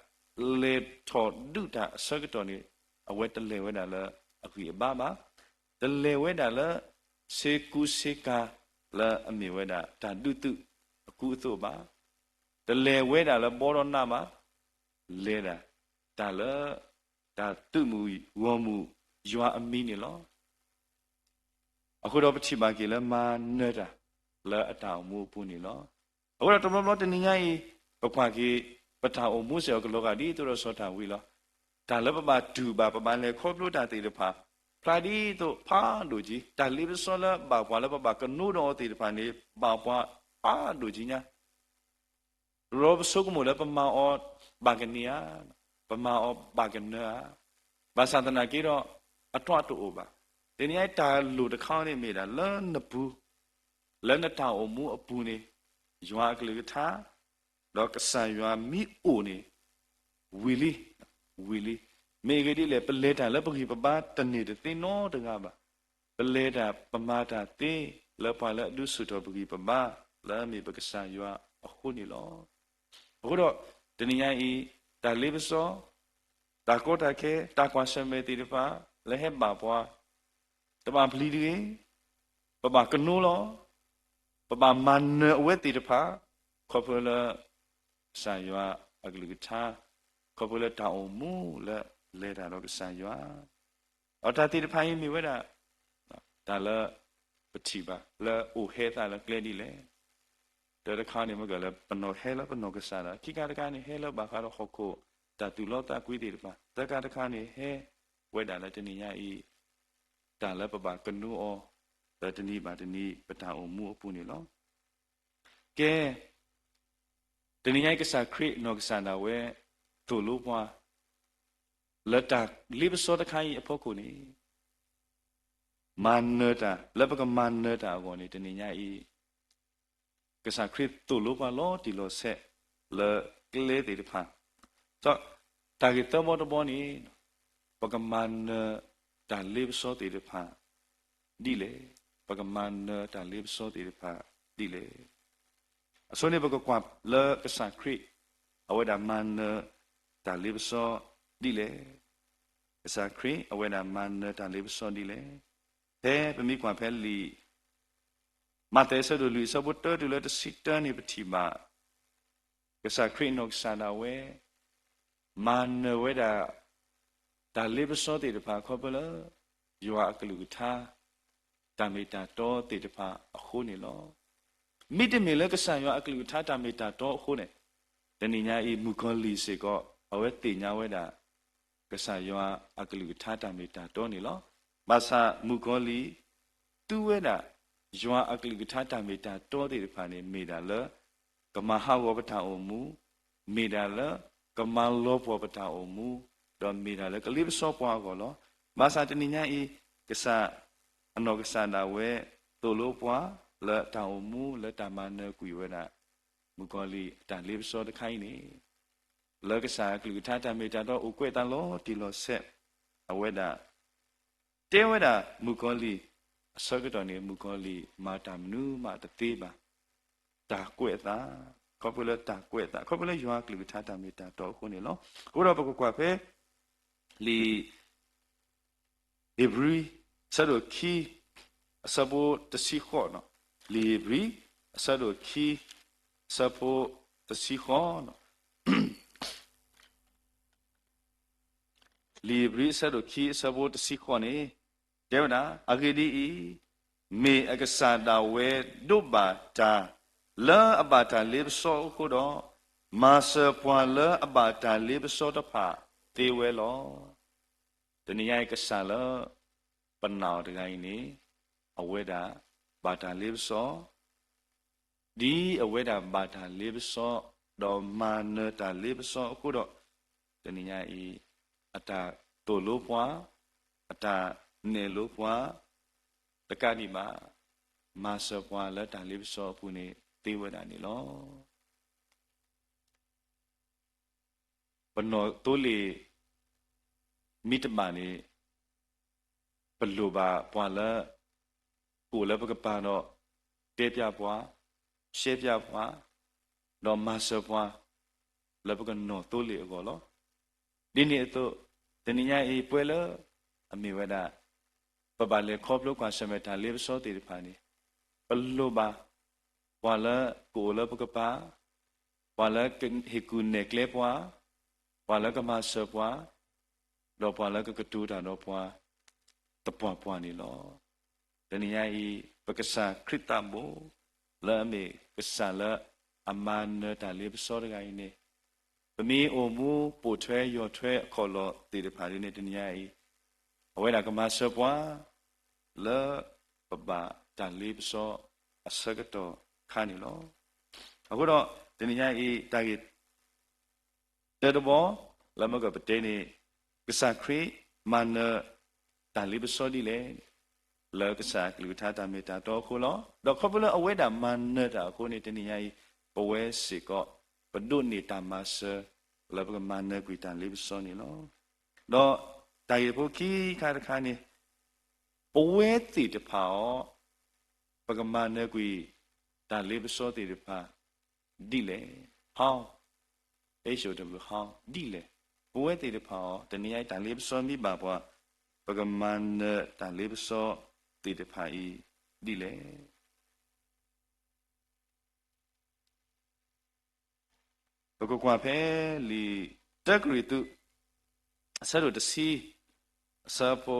လဲၤထီၣ်ဒုးတၢ်အဆၢကတီၢ်န့ၣ် အဝဲတလဲၤဝဲဒၣ်လၢအဂံၢ်အဘါဘၣ်. တလဲၤဝဲဒၣ်လၢ ဆ့ကူဆ့ကၤလၢအမ့ၢ်ဝဲဒၣ်တၢ်ဒုးသုးအကူအသိးဘၣ်. တလဲၤဝဲဒၣ်လၢဘီဒီးနးဘၣ်. လဲၤဒၣ် တၢ်လၢ တၢ်သုးမုၢ်ဂီၢ်မုၢ်ယွၤအမံၤန့ၣ်လီၤ. အဃိဒီးပထံၣ်ဘၣ်က့ၤလၢမၤနၢၤတၢ်လၢအတၢ်အိၣ်မူအပူၤန့ၣ်လီၤ. အဃိဒီးတဘျီဘျီတနံၤညါအံၤ ပကွၢ်က့ၤ ပတၢ်အိၣ်မူစ့ၢ်ကီးကလီၤဂာ်ဒ်သိးဒီးစီၤဒၤဝံးလီၤ. တၢ်လၢပဘၣ်တူၢ်ဘၣ် ပဘၣ်လဲၤခီဖျိတၢ်သ့ၣ်တဖၣ် ဖျါဒ်သိးဖးဒိၣ်က့ၤ, တၢ်လ့ပစီလၢဘၣ်ပှၤလၢပဘၣ်ကနိဒီးအီၤသ့ၣ်တဖၣ်န့ၣ် ဘၣ်ပှၤဖးဒိၣ်က့ၤညါ တဘျီပဆိကမိၣ်လၢပမၤအီၤဘၣ်ကန့ၢ်ဧါ, ပမၤအီၤဘၣ်ကနၢၤဧါ, ဘၣ်ဆၣ်သနာ်က့ဒီး အတၢ်တအိၣ်ဘၣ်. တနံၤညါအံၤတၢ်လိၣ်တခါန့ၣ်မ့ၢ်ဒၣ်လၢနပူၤ, လၢနတၢ်အိၣ်မူအပူၤန့ၣ် ယွၤအကလုၢ်ကထါ ဒီးကစၢ်ယွၤမ့ၢ်အိၣ်န့ၣ် ဝံၤလံ, ဝံၤလံ. မ့ၢ်အဂ့ၢ်ဒ်လဲၣ်, ပလဲၤတၢ်လၢပဂံၢ်ပဘါတန့ၢ်တသ့နီတဂၤဘၣ်. ပလဲၤတၢ်ပမၤတၢ်သ့လၢပှၤလၢအဒုးဆူၣ်ထီၣ်ပဂံၢ်ပဘါ လၢအမ့ၢ်ပကစၢ်ယွၤအဃိန့ၣ်လီၤ. အဃိဒီး တနံၤညါအံၤ တၢ်လ့ပစီ တၢ်ကီတၢ်ခဲ တၢ်ကွၢ်ဆၢၣ်မဲာ်သ့ၣ်တဖၣ် လၢဟဲဘၣ်ပှၤ တဘၣ်ပျံၤတဂ့ၤ, ပဘၣ်ကနိလီၤ. ပဘၣ်မၤနၢၤအဝဲသ့ၣ်တဖၣ် ခီဖျိလၢ ကစၢ်ယွၤအကလုၢ်ကထါ, ခီဖျိလၢတၢ်အိၣ်မူလၢလဲၤတၢ်ဒီးကစၢ်ယွၤ ဒီးတၢ်သ့ၣ်တဖၣ်အံၤမ့ၢ်ဝဲဒၣ် တၢ်လၢ ပထံၣ်ဘၣ်လၢအိၣ်ဟဲသးလၢကျဲဒ်လဲၣ်. တၢတခါန့ၣ် မ့ၢ်ကလၢပနီၢ်ဟဲလၢပနီၢ်ကစၢ်ဒီး ခံခါတခါန့ၣ် ဟဲလၢဘၣ်ဃးဒီးဟီၣ်ခိၣ်တၢ်သူၣ်လီသးကွံသ့ၣ်တဖၣ်, သၢခါတခါန့ၣ် ဟဲဝဲဒၣ်လၢတနံၤညါအံၤ တၢ်လၢပဘၣ်ကနိအီၤ လၢတနံၤဘၣ်တနံၤ ပတၢ်အိၣ်မူအပူၤန့ၣ်လီၤ. ကဲ တနံၤညါအံၤ ကစၢ်ခရံာ်နီၢ်ကစၢ်ဒၣ်ဝဲ သိၣ်လိပှၤ လၢတၢ်လ့ပစီတခါအံၤအဖီခိၣ်န့ၣ် မၤနၢၤတၢ် လၢပကမၤနၢၤတၢ်အဂီၢ်န့ၣ် တနံၤညါအံၤ ကစၢ်ခရံာ်သိၣ်လိပှၤလီၤတံၢ်လီၤဆဲး လၢကျဲသ့ၣ်တဖၣ်, ဒီးတၢ်ဂ့ၢ်သၢဘီတဘီန့ၣ် ပကမၤနၢၤတၢ်လ့ပစီသ့ၣ်တဖၣ်ဒ်လဲၣ်, ပကမၤနၢၤတၢ်လ့ပစီသ့ၣ်တဖၣ်ဒ်လဲၣ်. အဆိန့ၣ် ပကကွၢ်လၢကစၢ်ခရံာ် အဝဲဒၣ်မၤနၢၤတၢ်လ့ပစီဒ်လဲၣ်. ကစၢ်ခရံာ် အဝဲဒၣ်မၤနၢၤတၢ်လ့ပစီဒ်လဲၣ်. ဖဲပမ့ၢ်ကွၢ်ဖဲလံာ် မးသဲအဆၢဒိၣ်လွံၢ်အဆၢဖိတၢတုၤလၢတဆံတၢန့ၣ် ပထံၣ်ဘၣ် ကစၢ်ခရံာ်နီၢ်ကစၢ်ဒၣ်ဝဲ မၤနၢၤဝဲဒၣ် တၢ်လ့ပစီသ့ၣ်တဖၣ်ခီဖျိလၢ ယွၤအကလုၢ်ကထါ တၢ်မ့ၢ်တၢ်တီသ့ၣ်တဖၣ်အဃိန့ၣ်လီၤ. မ့တမ့ၢ်လၢကစၢ်ယွၤအကလုၢ်ကထါတၢ်မ့ၢ်တၢ်တီအဃိန့ၣ်, တနံၤညါအံၤ မုၣ်ကီၤလံၢ်စ့ၢ်ကီး အဝဲသ့ၣ်ညါဝဲဒၣ် ကစၢ်ယွၤအကလုၢ်ကထါတၢ်မ့ၢ်တၢ်တီန့ၣ်လီၤ. ဘၣ်ဆၣ်မုၣ်ကီၤလံၢ် သူဝဲဒၣ် ယွၤအကလုၢ်ကထါတၢ်မ့ၢ်တၢ်တီသ့ၣ်တဖၣ်န့ၣ် မ့ၢ်ဒၣ်လၢ ကမၤဟးဂီၤပတၢ်အိၣ်မူ, မ့ၢ်ဒၣ်လၢ ကမၤလီၤပှီၢ်ပတၢ်အိၣ်မူ, ဒီးမ့ၢ်ဒၣ်လၢကလ့ပစီပှၤအဂီၢ်လီၤ. ဘၣ်ဆၣ်တနံၤညါအံၤ ကစၢ် အနီၢ်ကစၢ်ဒၣ်ဝဲ သိၣ်လိပှၤ လၢတၢ်အိၣ်မူလၢတၢ်မၤနၢၤကွံာ်ဝဲဒၣ် မုၣ်ကီၤလံၢ်အတၢ်လ့ပစီတခါအံၤန့ၣ် လၢကစၢ်အကလုၢ်ကထါတၢ်မ့ၢ်တၢ်တီအိၣ်ကွဲးအသးလီၤတံၢ်လီၤဆဲး, အဝဲဒၣ် တဲဝဲဒၣ်မုၣ်ကီၤလံၢ် အဆၢကတီၢ်န့ၣ် မုၣ်ကီၤလံၢ်မၤတၢ်မနုၤမးတသ့ဘၣ်. တၢ်ကွဲးအသး, ခီဖျိလၢတၢ်ကွဲးအသး, ခီဖျိလၢယွၤအကလုၢ်ကထါတၢ်မ့ၢ်တၢ်တီအဃိန့ၣ်လီၤ. အဃိဒီးပကကွၢ်ဖဲ လံာ် ဧ့ၤဘြံၤ အဆၢဒိၣ်ခံ အဆၢဖိတဆံဃိးန့ၣ်, လံာ်ဧ့ၤဘြံၤ အဆၢဒိၣ်ခံ အဆၢဖိတဆံဃိးန့ၣ်, လံာ်ဧ့ၤဘြံၤ အဆၢဒိၣ်ခံ အဆၢဖိတဆံဃိးန့ၣ် တဲဝဲဒၣ်, အဂ့ၢ်ဒ်အံၤ, မ့ၢ်အကစၢ်ဒၣ်ဝဲဒိးဘၣ်တၢ် လၢအဘၣ်တၢ်လ့ပစီအဃိဒီး, မၤစၢၤပှၤလၢအဘၣ်တၢ်လ့ပစီတဖၣ်သ့ဝဲလီၤ. တနံၤညါအံၤ ကစၢ်လၢ ပနာ်အီၤတဂၤအံၤန့ၣ် အဝဲဒၣ် ဘၣ်တၢ်လ့ပစီ ဒ်အဝဲဒၣ်ဘၣ်တၢ်လ့ပစီ ဒီးမၤနၢၤတၢ်လ့ပစီအဃိဒီး, တနံၤညါအံၤ အတၢ်သိၣ်လိပှၤ, အတၢ်နဲၣ်လိပှၤ တကးဒံးဘၣ်, မၤစၢၤပှၤလၢတၢ်လ့ပစီအပူၤန့ၣ် သ့ဝဲဒၣ်န့ၣ်လီၤ. ပနီၢ်သိလ့ၣ် မ့ၢ်တဘၣ်န့ၣ် ပလိၣ်ဘၣ်ပှၤလၢ ကအိၣ်လၢပကပၤဒီး တဲပျးပှၤ, ရှဲပျးပှၤ, ဒီးမၤစၢၤပှၤ လၢပကနီၢ်သိလ့ၣ်အဂီၢ်လီၤ. ဒ်န့ၣ်အသိး, တနံၤညါအံၤ ပဝဲလၢ အမ့ၢ်ဝဲဒၣ် ပဘၣ်လဲၤခီဖျိကွၢ်ဆၢၣ်မဲာ်တၢ်လ့ပစီသ့ၣ်တဖၣ်န့ၣ်, ပလိၣ်ဘၣ် ပှၤလၢကအိၣ်လၢပကပၤ, ပှၤလၢကဟ့ၣ်ကူၣ်နဲၣ်ကျဲပှၤ, ပှၤလၢကမၤစၢၤပှၤ, ဒီးပှၤလၢကကတိၤတၢ်ဒီးပှၤ သပှၢ်ပှၢ်န့ၣ်လီၤ. တနံၤညါအံၤ ပကစၢ်ခရံာ်သးဘိ လၢအမ့ၢ်ကစၢ်လၢအမၤနၢၤတၢ်လ့ပစီတဂၤအံၤန့ၣ်, ပမ့ၢ်အိၣ်မူပိာ်ထွဲယိာ်ထွဲအခီၣ်လီၢ်သ့ၣ်တဖၣ်ဒ်န့ၣ် တနံၤညါအံၤ အဝဲဒၣ်ကမၤစၢၤပှၤ လၢပဘၣ်တၢ်လ့ပစီအဆၢကတီၢ်ခါန့ၣ်လီၤ. အဃိဒီး တနံၤညါအံၤ တၢ်ဂ့ၢ် တၢတဘီ လၢမ့ၢ်ကပတဲန့ၣ်, ကစၢ်ခရံာ်မၤနၢၤတၢ်လ့ပစီဒ်လဲၣ်, လၢကစၢ်အကလုၢ်ကထါတၢ်မ့ၢ်တၢ်တီအဃိလီၤ. ဒီးခီဖျိလၢအဝဲဒၣ်မၤနၢၤတၢ်အဃိန့ၣ် တနံၤညါအံၤ ပဝဲစ့ၢ်ကီး ပဒိးန့ၢ်တၢ်မၤစၢၤ လၢပကမၤနၢၤကွံာ်တၢ်လ့ပစီန့ၣ်လီၤ. ဒီးတၢ်ဂ့ၢ်ဖိခံခါတခါန့ၣ်, ပဝဲသ့ၣ်တဖၣ်အီၤ ပကမၤနၢၤကွံာ် တၢ်လ့ပစီသ့ၣ်တဖၣ် ဒ်လဲၣ်, how, how, ဒ်လဲၣ်. ပဝဲသ့ၣ်တဖၣ်အီၤ တနံၤညါအံၤ တၢ်လ့ပစီမ့ၢ်ဘၣ်ပှၤ ပကမၤနၢၤတၢ်လ့ပစီသ့ၣ်တဖၣ်အံၤ ဒ်လဲၣ်. ပကကွၢ်ဖဲလံာ်တၢကရံၣ်သူး အဆၢဒိၣ်တဆံ အဆၢဖိ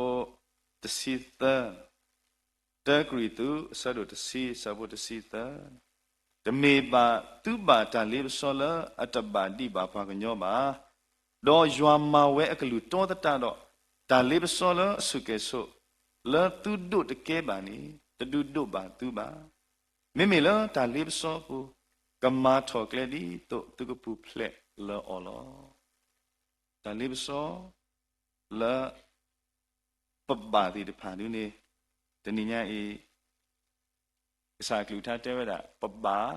တဆံသၢ, တၢကရံၣ်သူး အဆၢဒိၣ်တဆံ အဆၢဖိတဆံသၢ, တမ့ၢ်ဘၣ်သုဘၣ်တၢ်လ့ပစီလၢအတဘၣ်ဒံးဘၣ်ပှၤကညီဘၣ်. ဒီးယွၤမၤဝဲအကလုၢ်တီသတးဒီး, တၢ်လ့ပစီလၢအဆူၣ်ကဲၣ်ဆိး လၢသုဒိးတကဲဘၣ်န့ၣ် တဒုးဒိးဘၣ်သုဘၣ်. မ့မ့ၢ်လၢတၢ်လ့ပစီအပူၤ ကမၤထီၣ်ကျဲဒ်သိးသုကပူၤဖျဲးလၢအီၤလီၤ. တၢ်လ့ပစီလၢပဘၣ်သ့ၣ်တဖၣ်ဒ်န့ၣ် တနံၤညါအံၤ ကစၢ်အကလုၢ်ကထါတဲဝဲဒၣ် ပဘၣ်,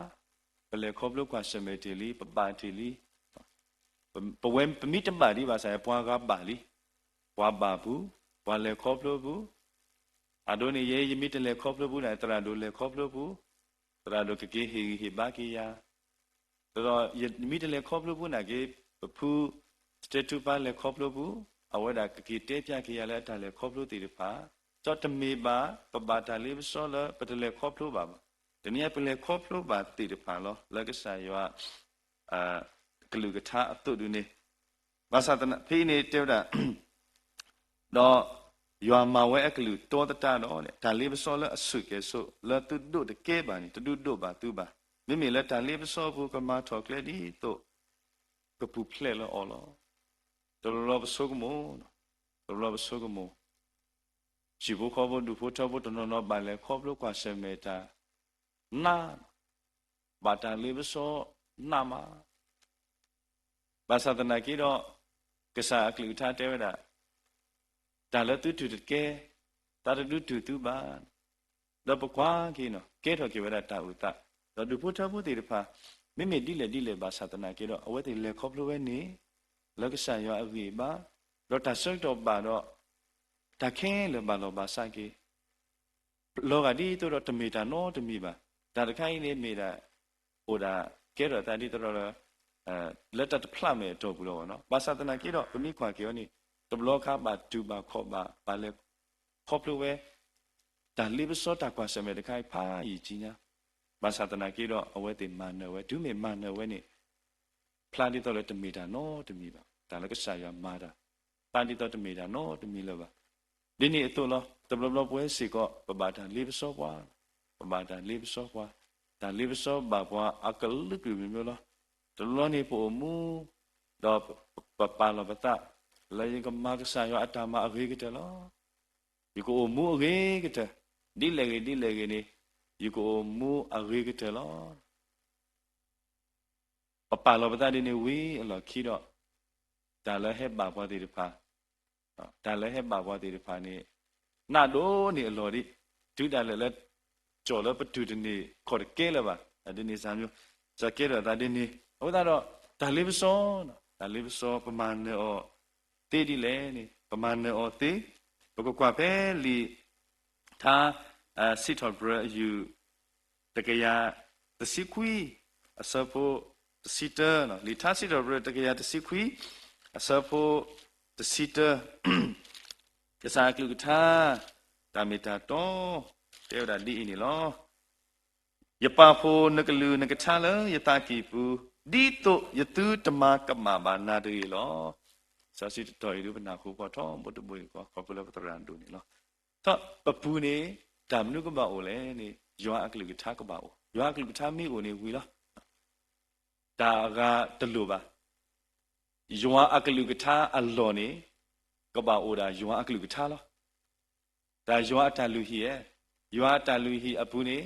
ပလဲၤခီဖျိကွၢ်ဆၢၣ်မဲာ်တ့ၢ်လံ, ပဘၣ်တ့ၢ်လံ. ပဝဲပမ့ၢ်တဘၣ်ဒံးဘၣ်ဆၣ် ပှၤဂၤဘၣ်လံ. ပှၤဘၣ်ပူၤ, ပှၤလဲၤခီဖျိပူၤ. အဒိန့ၣ် ယဲယမ့ၢ်တလဲၤခီဖျိပူၤန့ၣ် သရၣ်ဒိၣ်လဲၤခီဖျိပူၤ, သရၣ်ဒိၣ်ကက့ၤဟ့ၣ်ဂံၢ်ဟ့ၣ်ဘါက့ၤယၤ ဒီးယမ့ၢ်တလဲၤခီဖျိပူၤနာ်က့ ပဖု စတဲထူပါလဲၤခီဖျိပူၤ, အဝဲဒၣ်ကက့ၤတဲပျးက့ၤယၤလၢအတၢ်လဲၤခီဖျိသ့ၣ်တဖၣ်, ဒီးတမ့ၢ်ဘၣ် ပဘၣ်တၢ်လ့ပစီလၢပတလဲၤခီဖျိဘၣ်ဘၣ်. တနံၤညါပလဲၤခီဖျိဘၣ်သ့ၣ်တဖၣ်လီၤ လၢကစၢ်ယွၤ ကလုၢ်ကထါအသိးဒ်န့ၣ်, ဘၣ်ဆၣ်သနာ်က့ဖဲအံၤန့ၣ်တဲဝဲဒၣ်, ဒီး ယွၤမၤဝဲအကလုၢ်တီသတးဒီး တၢ်လ့ပစီလၢအဆူၣ်ကဲၤဆိးလၢသုဒိးတကဲဘၣ်န့ၣ် တဒုးဒိးဘၣ်သုဘၣ်. မ့မ့ၢ်လၢတၢ်လ့ပစီအပူၤ ကမၤထီၣ်ကျဲဒ်သိး ကပူၤဖျဲးလၢအီၤလီၤ. တဘျီဘျီပဆိကမိၣ်, တဘျီဘျီပဆိကမိၣ်, ဟံၣ်ဖိဃီဖိဒူၣ်ဖိထၢဖိတနီၤနီၤ ဘၣ်လဲၤခီဖျိကွၢ်ဆၢၣ်မဲာ်တၢ်နး, ဘၣ်တၢ်လ့ပစီနးမး. ဘၣ်ဆၣ်သနာ်က့ဒီး ကစၢ်အကလုၢ်ကထါတဲဝဲဒၣ်, တၢ်လၢသုတူၢ်တကဲ, တၢ်တဒုးတူၢ်သုဘၣ်. ဒီးပကွၢ်က့ၤနီၤ ကဲထီၣ်က့ၤဝဲဒၣ်တၢ်အိၣ်သး, ဒီးဒူၣ်ဖိထၢဖိသ့ၣ်တဖၣ် မ့မ့ၢ်ဒ်လဲၣ်ဒ်လဲၣ်ဘၣ်ဆၣ်သနာ်က့ဒီး အဝဲသ့ၣ်လဲၤခီဖျိဝဲန့ၣ် လၢကစၢ်ယွၤအဂံၢ်အဘါ, ဒီးတၢ်ဆၢကတီၢ်ဘၣ်ဒီး တၢ်ခဲလၢာ်ဘၣ်လီၤဘၣ်စးက့ၤ လီၤဂာ်ဒ်သိးဒီးတမ့ၢ်တၢ်နီတမံၤဘၣ်. တၢ်တခါအံၤန့ၣ်မ့ၢ်ဒၣ် အိၣ်ဒၣ်ကဲထီၣ်သးဒ်သိးဒီး လၢတၢ်တဖျးမဲာ်အတီၢ်ပူၤလီၤနီၤ. ဘၣ်ဆၣ်သနာ်က့ဒီး ပမ့ၢ်ကွၢ်က့ၤအီၤန့ၣ် တဘျီခါဘၣ်တူၢ်ဘၣ်ခီၣ်ဘၣ် ဘၣ်လဲၤခီဖျိဝဲ တၢ်လ့ပစီတၢ်ကွၢ်ဆၢၣ်မဲာ်တခါအံၤဖးယံာ်ကံညါ, ဘၣ်ဆၣ်သနာ်က့ဒီး အဝဲသ့ၣ်မၤနၢၤဝဲ တုၤမ့ၢ်မၤနၢၤဝဲန့ၣ် ဖျါဒ်သိးလၢတမ့ၢ်တၢ်နီတမံၤဘၣ်. တၢ်လၢကစၢ်ယွၤမၤတၢ် ဖျါဒ်သိးတမ့ၢ်တၢ်နီတမံၤလၢၤဘၣ်. ဒ်န့ၣ်အသိးလီၤ. တဘျီဘျီပဝဲစ့ၢ်ကီး ပဘၣ်တၢ်လ့ပစီပှၤ, ပဘၣ်တၢ်လ့ပစီပှၤ, တၢ်လ့ပစီဘၣ်ပှၤအကလုာ်ကလုာ်မ့ၢ်မ့ၢ်လီၤ. တဘျီန့ၣ်ပအိၣ်မူ ဒီးပပာ်လီၤပသး လၢယကမၤကစၢ်ယွၤအတၢ်မၤအဂ့ၤကတၢၢ်လီၤ. ယကအိၣ်မူအဂ့ၤကတၢၢ်, ဒ်လဲၣ်ဂ့ၤဒ်လဲၣ်ဂ့ၤန့ၣ် ယကအိၣ်မူအဂ့ၤကတၢၢ်လီၤ. ပပာ်လီၤပသးဒ်န့ၣ်ဝံၤအလီၢ်ခံဒီး တၢ်လၢဟဲဘၣ်ပှၤသ့ၣ်တဖၣ်, တၢ်လၢဟဲဘၣ်ပှၤသ့ၣ်တဖၣ်န့ၣ် နးဒိၣ်န့ၢ်အလီၢ်ဒံး, တုၤဒၣ်လဲာ်လၢ ကၠီၣ်လၢပတူၢ်တန့ၢ်ခီၣ်တကဲလၢၤဘၣ်. ဒ်န့ၣ်စၢ်မျိုး စၢ်ကဲထီၣ်သးဒ်န့ၣ် အဃိသတးဒီး တၢ်လ့ပစီ, တၢ်လ့ပစီ ပမၤနၢၤအီၤသ့ဒ်လဲၣ်န့ၣ် ပမၤနၢၤအီၤသ့, ပကကွၢ်ဖဲလံာ် ထါ စံးထီၣ်ပတြၢၤအယုၢ် တကယၤတဆံခွံ အဆၢဖိတဆံတၢ, လံာ်ထါစံးထီၣ်ပတြၢၤတကယၤတဆံခွံ အဆၢဖိတဆံတၢ, ကစၢ်အကလုၢ်ကထါ တၢ်မ့ၢ်တၢ်တီ တဲဝဲဒၣ်ဒ်အံၤန့ၣ်လီၤ. ယပာ်ဖှိၣ်နကလုၢ်နကထါလၢယသးကံၢ်ပူၤ, ဒ်သိးယသုတမၤကမၣ်ဘၣ်နၤတဂ့ၤလီၤ. စီဆှံတတီၤအံၤဒုး ပနၢ်ဟူပှၤထီဘိတဘိယူၢ်ဃီ ခီဖျိလၢပသရၣ်ဒိၣ်န့ၣ်လီၤ. ထီၣ်ပပူၤန့ၣ် တၢ်မနုၤကဘၣ်အိၣ်လဲၣ်န့ၣ် ယွၤအကလုၢ်ကထါကဘၣ်အိၣ်, ယွၤအကလုၢ်ကထါမ့ၢ်အိၣ်န့ၣ်ဝံၤလီၤ. တၢ်အဂၤတလိၣ်ဘၣ်. ယွၤအကလုၢ်ကထါအလီၢ်န့ၣ် ကဘၣ်အိၣ်ဒၣ်ယွၤအကလုၢ်ကထါလီၤ. တၢ်ယွၤအတၢ်လုၢ်ဟံၣ်ဧါ, ယွၤအတၢ်လုၢ်ဟံၣ်အပူၤန့ၣ်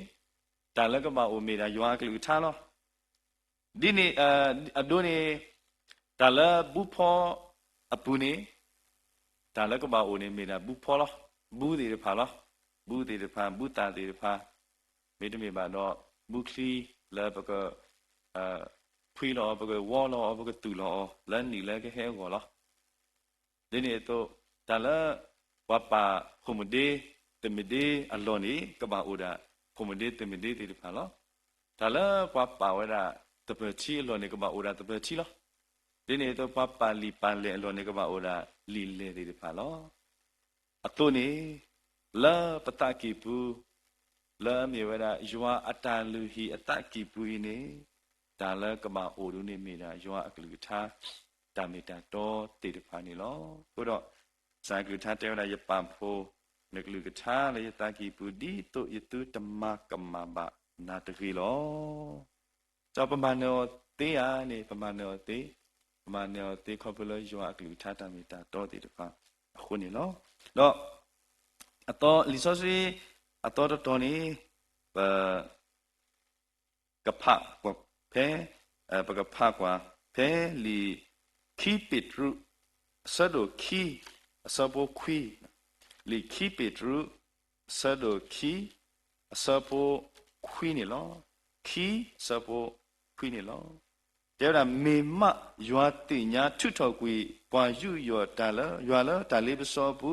တၢ်လၢကဘၣ်အိၣ်မ့ၢ်ဒၣ်ယွၤအကလုၢ်ကထါလီၤ. ဒ်န့ၣ် အဒိန့ၣ် တၢ်လၢဘူဖီအပူၤန့ၣ် တၢ်လၢကဘၣ်အိၣ်န့ၣ် မ့ၢ်ဒၣ်ဘူဖီလီၤ. ဘူသ့ၣ်တဖၣ်လီၤ. ဘူသ့ၣ်တဖၣ် ဘူသၣ်သ့ၣ်တဖၣ် မ့တမ့ၢ်ဘၣ်ဒီး ဘူချံလၢပက ဖှံလီၤအီၤ ပကဝီလီၤအီၤ ပကသူၣ်လီၤအီၤ လၢနံၣ်လၢကဟဲအဂီၢ်လီၤ. ဒ်န့ၣ်အသိး တၢ်လၢ ပှၤပာ်ဃိၣ်မုၢ်ဒ့ သုးမုၢ်ဒ့အလီၢ်န့ၣ် ကဘၣ်အိၣ်ဒၣ် ဃိၣ်မုၢ်ဒ့သုးမုၢ်ဒ့သ့ၣ်တဖၣ်လီၤ. တၢ်လၢပှၤပာ်ဝဲဒၣ် သပၢၤထံအလီၢ်န့ၣ် ကဘၣ်အိၣ်ဒၣ်သပၢၤထံလီၤ. ဒ်န့ၣ်အသိး ပှၤပာ်လံာ်ပာ်လဲၢ်အလီၢ်န့ၣ် ကဘၣ်အိၣ်ဒၣ်လံာ်လဲၢ်သ့ၣ်တဖၣ်လီၤ. အသိးန့ၣ် လၢပသးကံၢ်ပူၤ လၢအမ့ၢ်ဝဲဒၣ် ယွၤအတၢ်လုၢ်ဟံၣ်အသးကံၢ်ပူၤအံၤန့ၣ် တၢ်လၢကဘၣ်အိၣ်ဒၣ်န့ၣ်မ့ၢ်ဒၣ် ယွၤအကလုၢ်ကထါ တၢ်မ့ၢ်တၢ်တီသ့ၣ်တဖၣ်န့ၣ်လီၤ. အဃိဒီး ကစၢ်အကလုၢ်ကထါတဲဝဲဒၣ် ယပာ်ဖှိၣ် နကလုၢ်ကထါလၢယသးကံၢ်ပူၤ ဒ်သိးယသုတမၤကမၣ်ဘၣ်နၤတဂ့ၤလီၤ. ဒီးပမၤနၢၤအီၤသ့ဧါန့ၣ် ပမၤနၢၤအီၤသ့, ပမၤနၢၤအီၤသ့ခီဖျိလၢယွၤအကလုၢ်ကထါတၢ်မ့ၢ်တၢ်တီသ့ၣ်တဖၣ်အဃိန့ၣ်လီၤ. ဒီး အသီ လံာ်စီဆှံ အသီတတီၤန့ၣ် ပ ကဖးကွၢ်ဖဲ ပကဖးကွၢ်ဖဲလံာ်ခံပ့းတရူး အဆၢဒိၣ်ခံ အဆၢဖိခွံ, လံာ်ခံပ့းတရူး အဆၢဒိၣ်ခံ အဆၢဖိခွံန့ၣ်လီၤ. ခံ အဆၢဖိခွံန့ၣ်လီၤ. တဲဝဲဒၣ် မ့ၢ်မးယွၤသ့ၣ်ညါထုးထီၣ်ကွံာ် ပှၤယူးယီၣ်တၢ်လၢ ယွၤလၢတၢ်လ့ပစီအပူ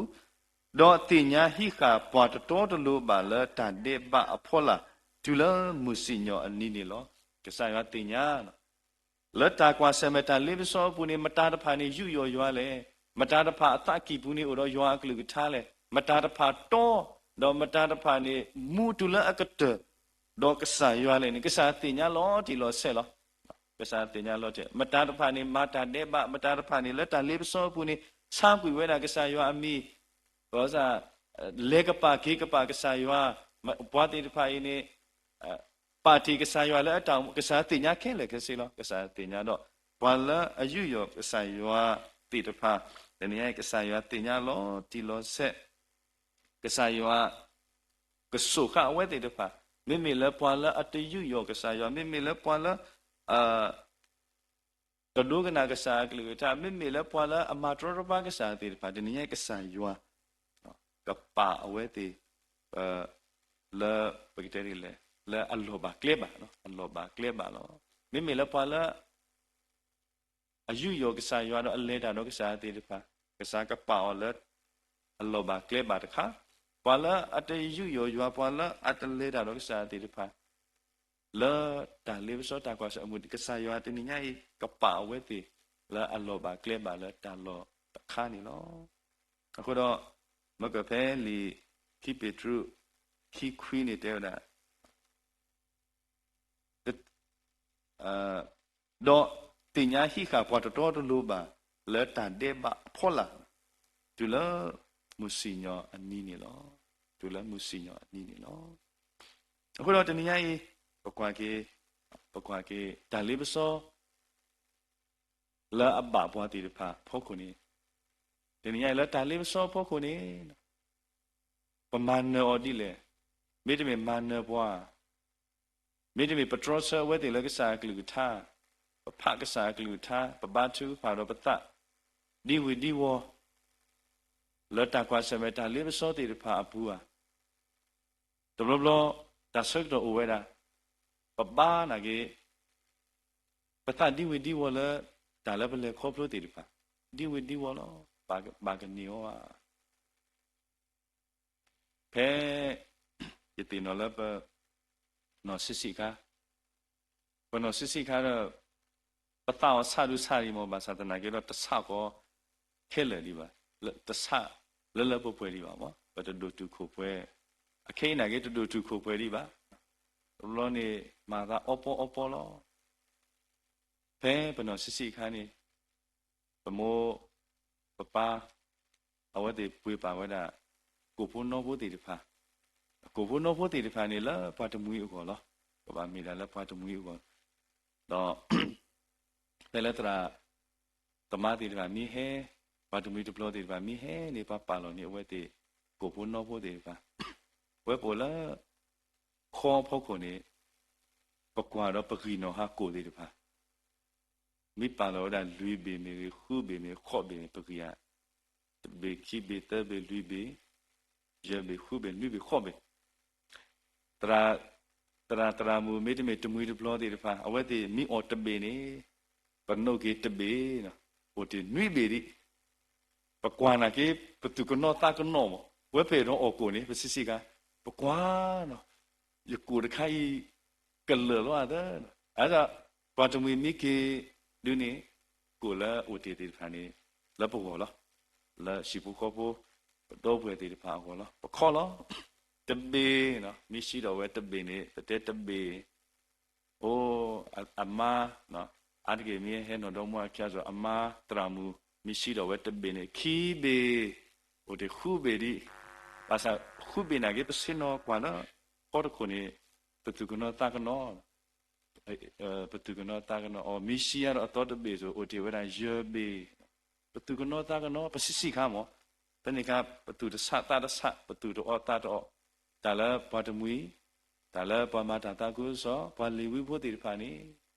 ၤ, ဒီးသ့ၣ်ညါဟံးဃာ်ပှၤတတီတလိၤဘၣ်လၢတၢ်ဒဲးဘးအဖီလာ် တုၤလၢမုၢ်စံၣ်ညီၣ်အနံၤန့ၣ်လီၤ. ကစၢ်ယွၤသ့ၣ်ညါ လၢတၢ်ကွၢ်ဆၢၣ်မဲာ်တၢ်လ့ပစီအပူၤန့ၣ် မတၤတဖၣ်န့ၣ်ယူးယီၣ်ယွၤလဲၣ်, မတၤတဖၣ်အသးကံၢ်ပူၤန့ၣ်အိၣ်ဒီးယွၤအကလုၢ်ကထါလဲၣ်, မတၤတဖၣ်တီ ဒီးမတၤတဖၣ်န့ၣ် မူတုၤလၢအကတၢၢ် ဒီးကစၢ်ယွၤလဲၣ်န့ၣ် ကစၢ်သ့ၣ်ညါလီၤတံၢ်လီၤဆဲးလီၤ. ကစၢ်သ့ၣ်ညါလီၤတံၢ် မတၤတဖၣ်န့ၣ် မၤတၢ်ဒဲးဘး မတၤတဖၣ်န့ၣ် လၢတၢ်လ့ပစီအပူၤန့ၣ် ဆါကွံာ်ဝဲဒၣ်ကစၢ်ယွၤအမံၤ ဘၣ်ဆၣ် လဲၤကပာ်က့ၤကပာ်ကစၢ်ယွၤ, ပှၤသ့ၣ်တဖၣ်အံၤန့ၣ် ပာ်တ့ၢ်ကစၢ်ယွၤလၢအတၢ်အိၣ်မူ ကစၢ်သ့ၣ်ညါခဲလၢာ်ခဲဆ့လီၤ. ကစၢ်သ့ၣ်ညါဒီး ပှၤလၢအယူးယီၣ်ကစၢ်ယွၤသ့ၣ်တဖၣ်, တနံၤညါအံၤ ကစၢ်ယွၤသ့ၣ်ညါလီၤတံၢ်လီၤဆဲး, ကစၢ်ယွၤ ကစိာ်ဃာ်အဝဲသ့ၣ်တဖၣ်, မ့မ့ၢ်လၢပှၤလၢအတယူးယီၣ်ကစၢ်ယွၤ, မ့မ့ၢ်လၢပှၤလၢ တဒိကနၣ်ကစၢ်အကလုၢ်ကထါ, မ့မ့ၢ်လၢပှၤလၢအမၤတရီတပါကစၢ်သ့ၣ်တဖၣ်, တနံၤညါအံၤ ကစၢ်ယွၤ ကပာ်အဝဲသ့ၣ် လၢ ပကတဲဒ်လဲၣ်, လၢအလီၢ်ဘၣ်ကျဲဘၣ်, အလီၢ်ဘၣ်ကျဲဘၣ်လီၤ. မ့မ့ၢ်လၢပှၤလၢ အယူးယီၣ်ကစၢ်ယွၤဒီးအလဲၤတၢ်ဒီးကစၢ်သ့ၣ်တဖၣ်, ကစၢ်ကပာ်အီၤလၢ အလီၢ်ဘၣ်ကျဲဘၣ်တခါ, ပှၤလၢအတယူးယီၣ်ယွၤ, ပှၤလၢအတယူးယီၣ်ယွၤပှၤလၢအတလဲၤတၢ်ဒီးကစၢ်သ့ၣ်တဖၣ် လၢတၢ်လ့ပစီတၢ်ကွၢ်ဆၢၣ်အမူး, ကစၢ်ယွၤတနံၤညါအံၤ ကပာ်အဝဲသ့ၣ် လၢအလီၢ်ဘၣ်ကျဲဘၣ်လၢတၢ်လီၢ်တခါန့ၣ်လီၤ. အဃိဒီး မ့ၢ်ကဖဲလံာ်ခံပ့းတရူး ခံခွံန့ၣ်တဲဝဲဒၣ် ဒီးသ့ၣ်ညါဟံးဃာ်ပှၤတတီတလိၤဘၣ် လၢတၢ်ဒဲးဘးအဖီလာ်, တုၤလၢမုၢ်စံၣ်ညီၣ်အနံၤန့ၣ်လီၤ. တုၤလၢမုၢ်စံၣ်ညီၣ်အနံၤန့ၣ်လီၤ. အဃိဒီးတနံၤညါအံၤ ပကွၢ်က့ၤ, ပကွၢ်က့ၤ တၢ်လ့ပစီ လၢအဘၣ်ပှၤသ့ၣ်တဖၣ်အဖီခိၣ်န့ၣ်, တနံၤညါအံၤ လၢတၢ်လ့ပစီအဖီခိၣ်န့ၣ် ပမၤနၢၤအီၤဒ်လဲၣ်. မ့တမ့ၢ်မၤနၢၤပှၤ, မ့တမ့ၢ်ပတြီဆၢအဝဲသ့ၣ်လၢကစၢ်အကလုၢ်ကထါ, ပဖးကစၢ်အကလုၢ်ကထါ, ပဘါထုကဖၣ်ဒီးပသး ဒံဝ့ၤဒံဝီၤ လၢတၢ်ကွၢ်ဆၢၣ်မဲာ်တၢ်လ့ပစီသ့ၣ်တဖၣ်အပူၤဧါ. တဘျီဘျီ တၢ်ဆၢကတီၢ်အိၣ်ဝဲဒၣ် ပဘါနာ်က့ ပသးဒံဝ့ၤဒံဝီၤလၢ တၢ်လၢပလဲၤခီဖျိသ့ၣ်တဖၣ် ဒံဝ့ၤဒံဝီၤလီၤ. ဘၣ်ကန့ၢ်အီၤဧါ. ဖဲ ယသ့ၣ်နီၣ်လၢပ နီၢ်ဆံးဆံးခါ, ပနီၢ်ဆံးဆံးခါဒီး ပသးအီၤဆးဒူဆးဒံးမး, ဘၣ်ဆၣ်သနာ်က့ဒီး တဆးကီးခဲလၢာ်ဒံးဘၣ်, တဆးလၢလၢပှဲၤပှဲၤဒံးဘၣ်မး, ပတဒိၣ်တုာ်ခိၣ်ပှဲၤ, အခဲအံၤနာ်က့ တဒိၣ်တုာ်ခိၣ်ပှဲၤဒံးဘၣ်. တဘျီန့ၣ် မၤသးအီပီအီပီလီၤ. ဖဲပနီၢ်ဆံးဆံးခါန့ၣ် ပမိၢ်ပပၢ် အဝဲသ့ၣ်ပှ့ၤပာ်ဝဲဒၣ် ကိၣ်ဖိနီဖိသ့ၣ်တဖၣ်, ကိၣ်ဖိနီဖိသ့ၣ်တဖၣ်န့ၣ် လၢပှၤတမှံၤအဂီၢ်လီၤ. ကဘၣ်မ့ၢ်ဒၣ်လၢပှၤတမှံၤအဂီၢ်, ဒီး ဖဲလၢသရၣ်သမါသ့ၣ်တဖၣ်မ့ၢ်ဟဲ, ပှၤတမှံၤတပျီၤသ့ၣ်တဖၣ်မ့ၢ်ဟဲန့ၣ် ပှၤပာ်လီၤန့ၢ်အဝဲသ့ၣ် ကိၣ်ဖိနီဖိသ့ၣ်တဖၣ်, ဝဲပအိၣ်လၢ ခီအဖီခိၣ်န့ၣ် ပကွၢ်ဒီးပဂံၢ်နီၣ်ဟးကိၣ်သ့ၣ်တဖၣ် မ့ၢ်ပာ်လီၤဝဲဒၣ်လွံၢ်ဘ့ၣ်မ့ၢ်ဂ့ၤ, ဃုဘ့ၣ်မ့ၢ်ဂ့ၤ, ဃိးဘ့ၣ်မ့ၢ် ပဂံၢ်ဧါ, တဘ့ၣ်, ခံဘ့ၣ်, သၢဘ့ၣ်, လွံၢ်ဘ့ၣ်, ယဲၢ်ဘ့ၣ်, ဃုဘ့ၣ်, နွံဘ့ၣ်, ဃိးဘ့ၣ်, သရၣ်, သရၣ်, သရၣ်မုၣ် မ့တမ့ၢ်တမှံၤတပျီၤသ့ၣ်တဖၣ် အဝဲသ့ၣ်မ့ၢ်အီၣ်တဘ့ၣ်န့ၣ် ပနီၣ်က့ၤတဘ့ၣ်, အိၣ်တ့ၢ်နွံဘ့ၣ်ဒံး, ပကွၢ်နာ်က့ ပသူၣ်ကနီၣ်သးကနီၣ်မး, ဝဲပအဲၣ်ဒိးအီၣ်ကိၣ်န့ၣ် ပဆံးဆံးခါ, ပကွၢ်နီၤ, ယကိၣ်တခါအံၤ ကလၢာ်လီၤဧါသၢ, အဒၣ် ပှၤတမှံၤမ့ၢ်က့ၤဒုးန့ၣ် ကိၣ်လၢအအိၣ်တ့ၢ်သ့ၣ်တဖၣ်န့ၣ် လၢပဂီၢ်လီၤ, လၢဟံၣ်ဖိဃီဖိ ပဒီပုၢ်ဝဲၢ်သ့ၣ်တဖၣ်အဂီၢ်လီၤ, ပခီလီၤ, တဘ့ၣ်, မ့ၢ်စံးဒီးဝဲတဘ့ၣ်န့ၣ် ပတဲတဘ့ၣ် အိၣ်, အမါ, အါတက့ၢ်မ့ၢ်ဟဲနီၣ်ဒီမါအခံအါစ့ၢ် အမါသရၣ်မုၣ် မ့ၢ်စံးဒီးဝဲတဘ့ၣ်န့ၣ် ခံဘ့ၣ်, အိၣ်တ့ၢ်ဃုဘ့ၣ်ဒံး, ဘၣ်ဆၣ်ဃုဘ့ၣ်နာ်က့ ပဆ့ၣ်နီၤကွၢ်လၢ ဃီတခိၣ်န့ၣ် ပသူၣ်ကနီၤသးကနီၤ ပသူၣ်ကနီၤသးကနီၤအီၤ မ့ၢ်စံးယါဒီးအသီတဘ့ၣ်အသိး အိၣ်တ့ၢ်ဝဲဒၣ်ယဲၢ်ဘ့ၣ်, ပသူၣ်ကနီၤသးကနီၤ ပဆံးဆံးခါမး, ဖဲန့ၣ်အခါ ပသူၣ်တဆးသးတဆး ပသူၣ်တအီၣ်သးတအီၣ်, တၢ်လၢပှၤတမှံၤ, တၢ်လၢပှၤမၤတၢ်သးခုကစီၣ် ပှၤလ့ၤဝံဖိသ့ၣ်တဖၣ်န့ၣ်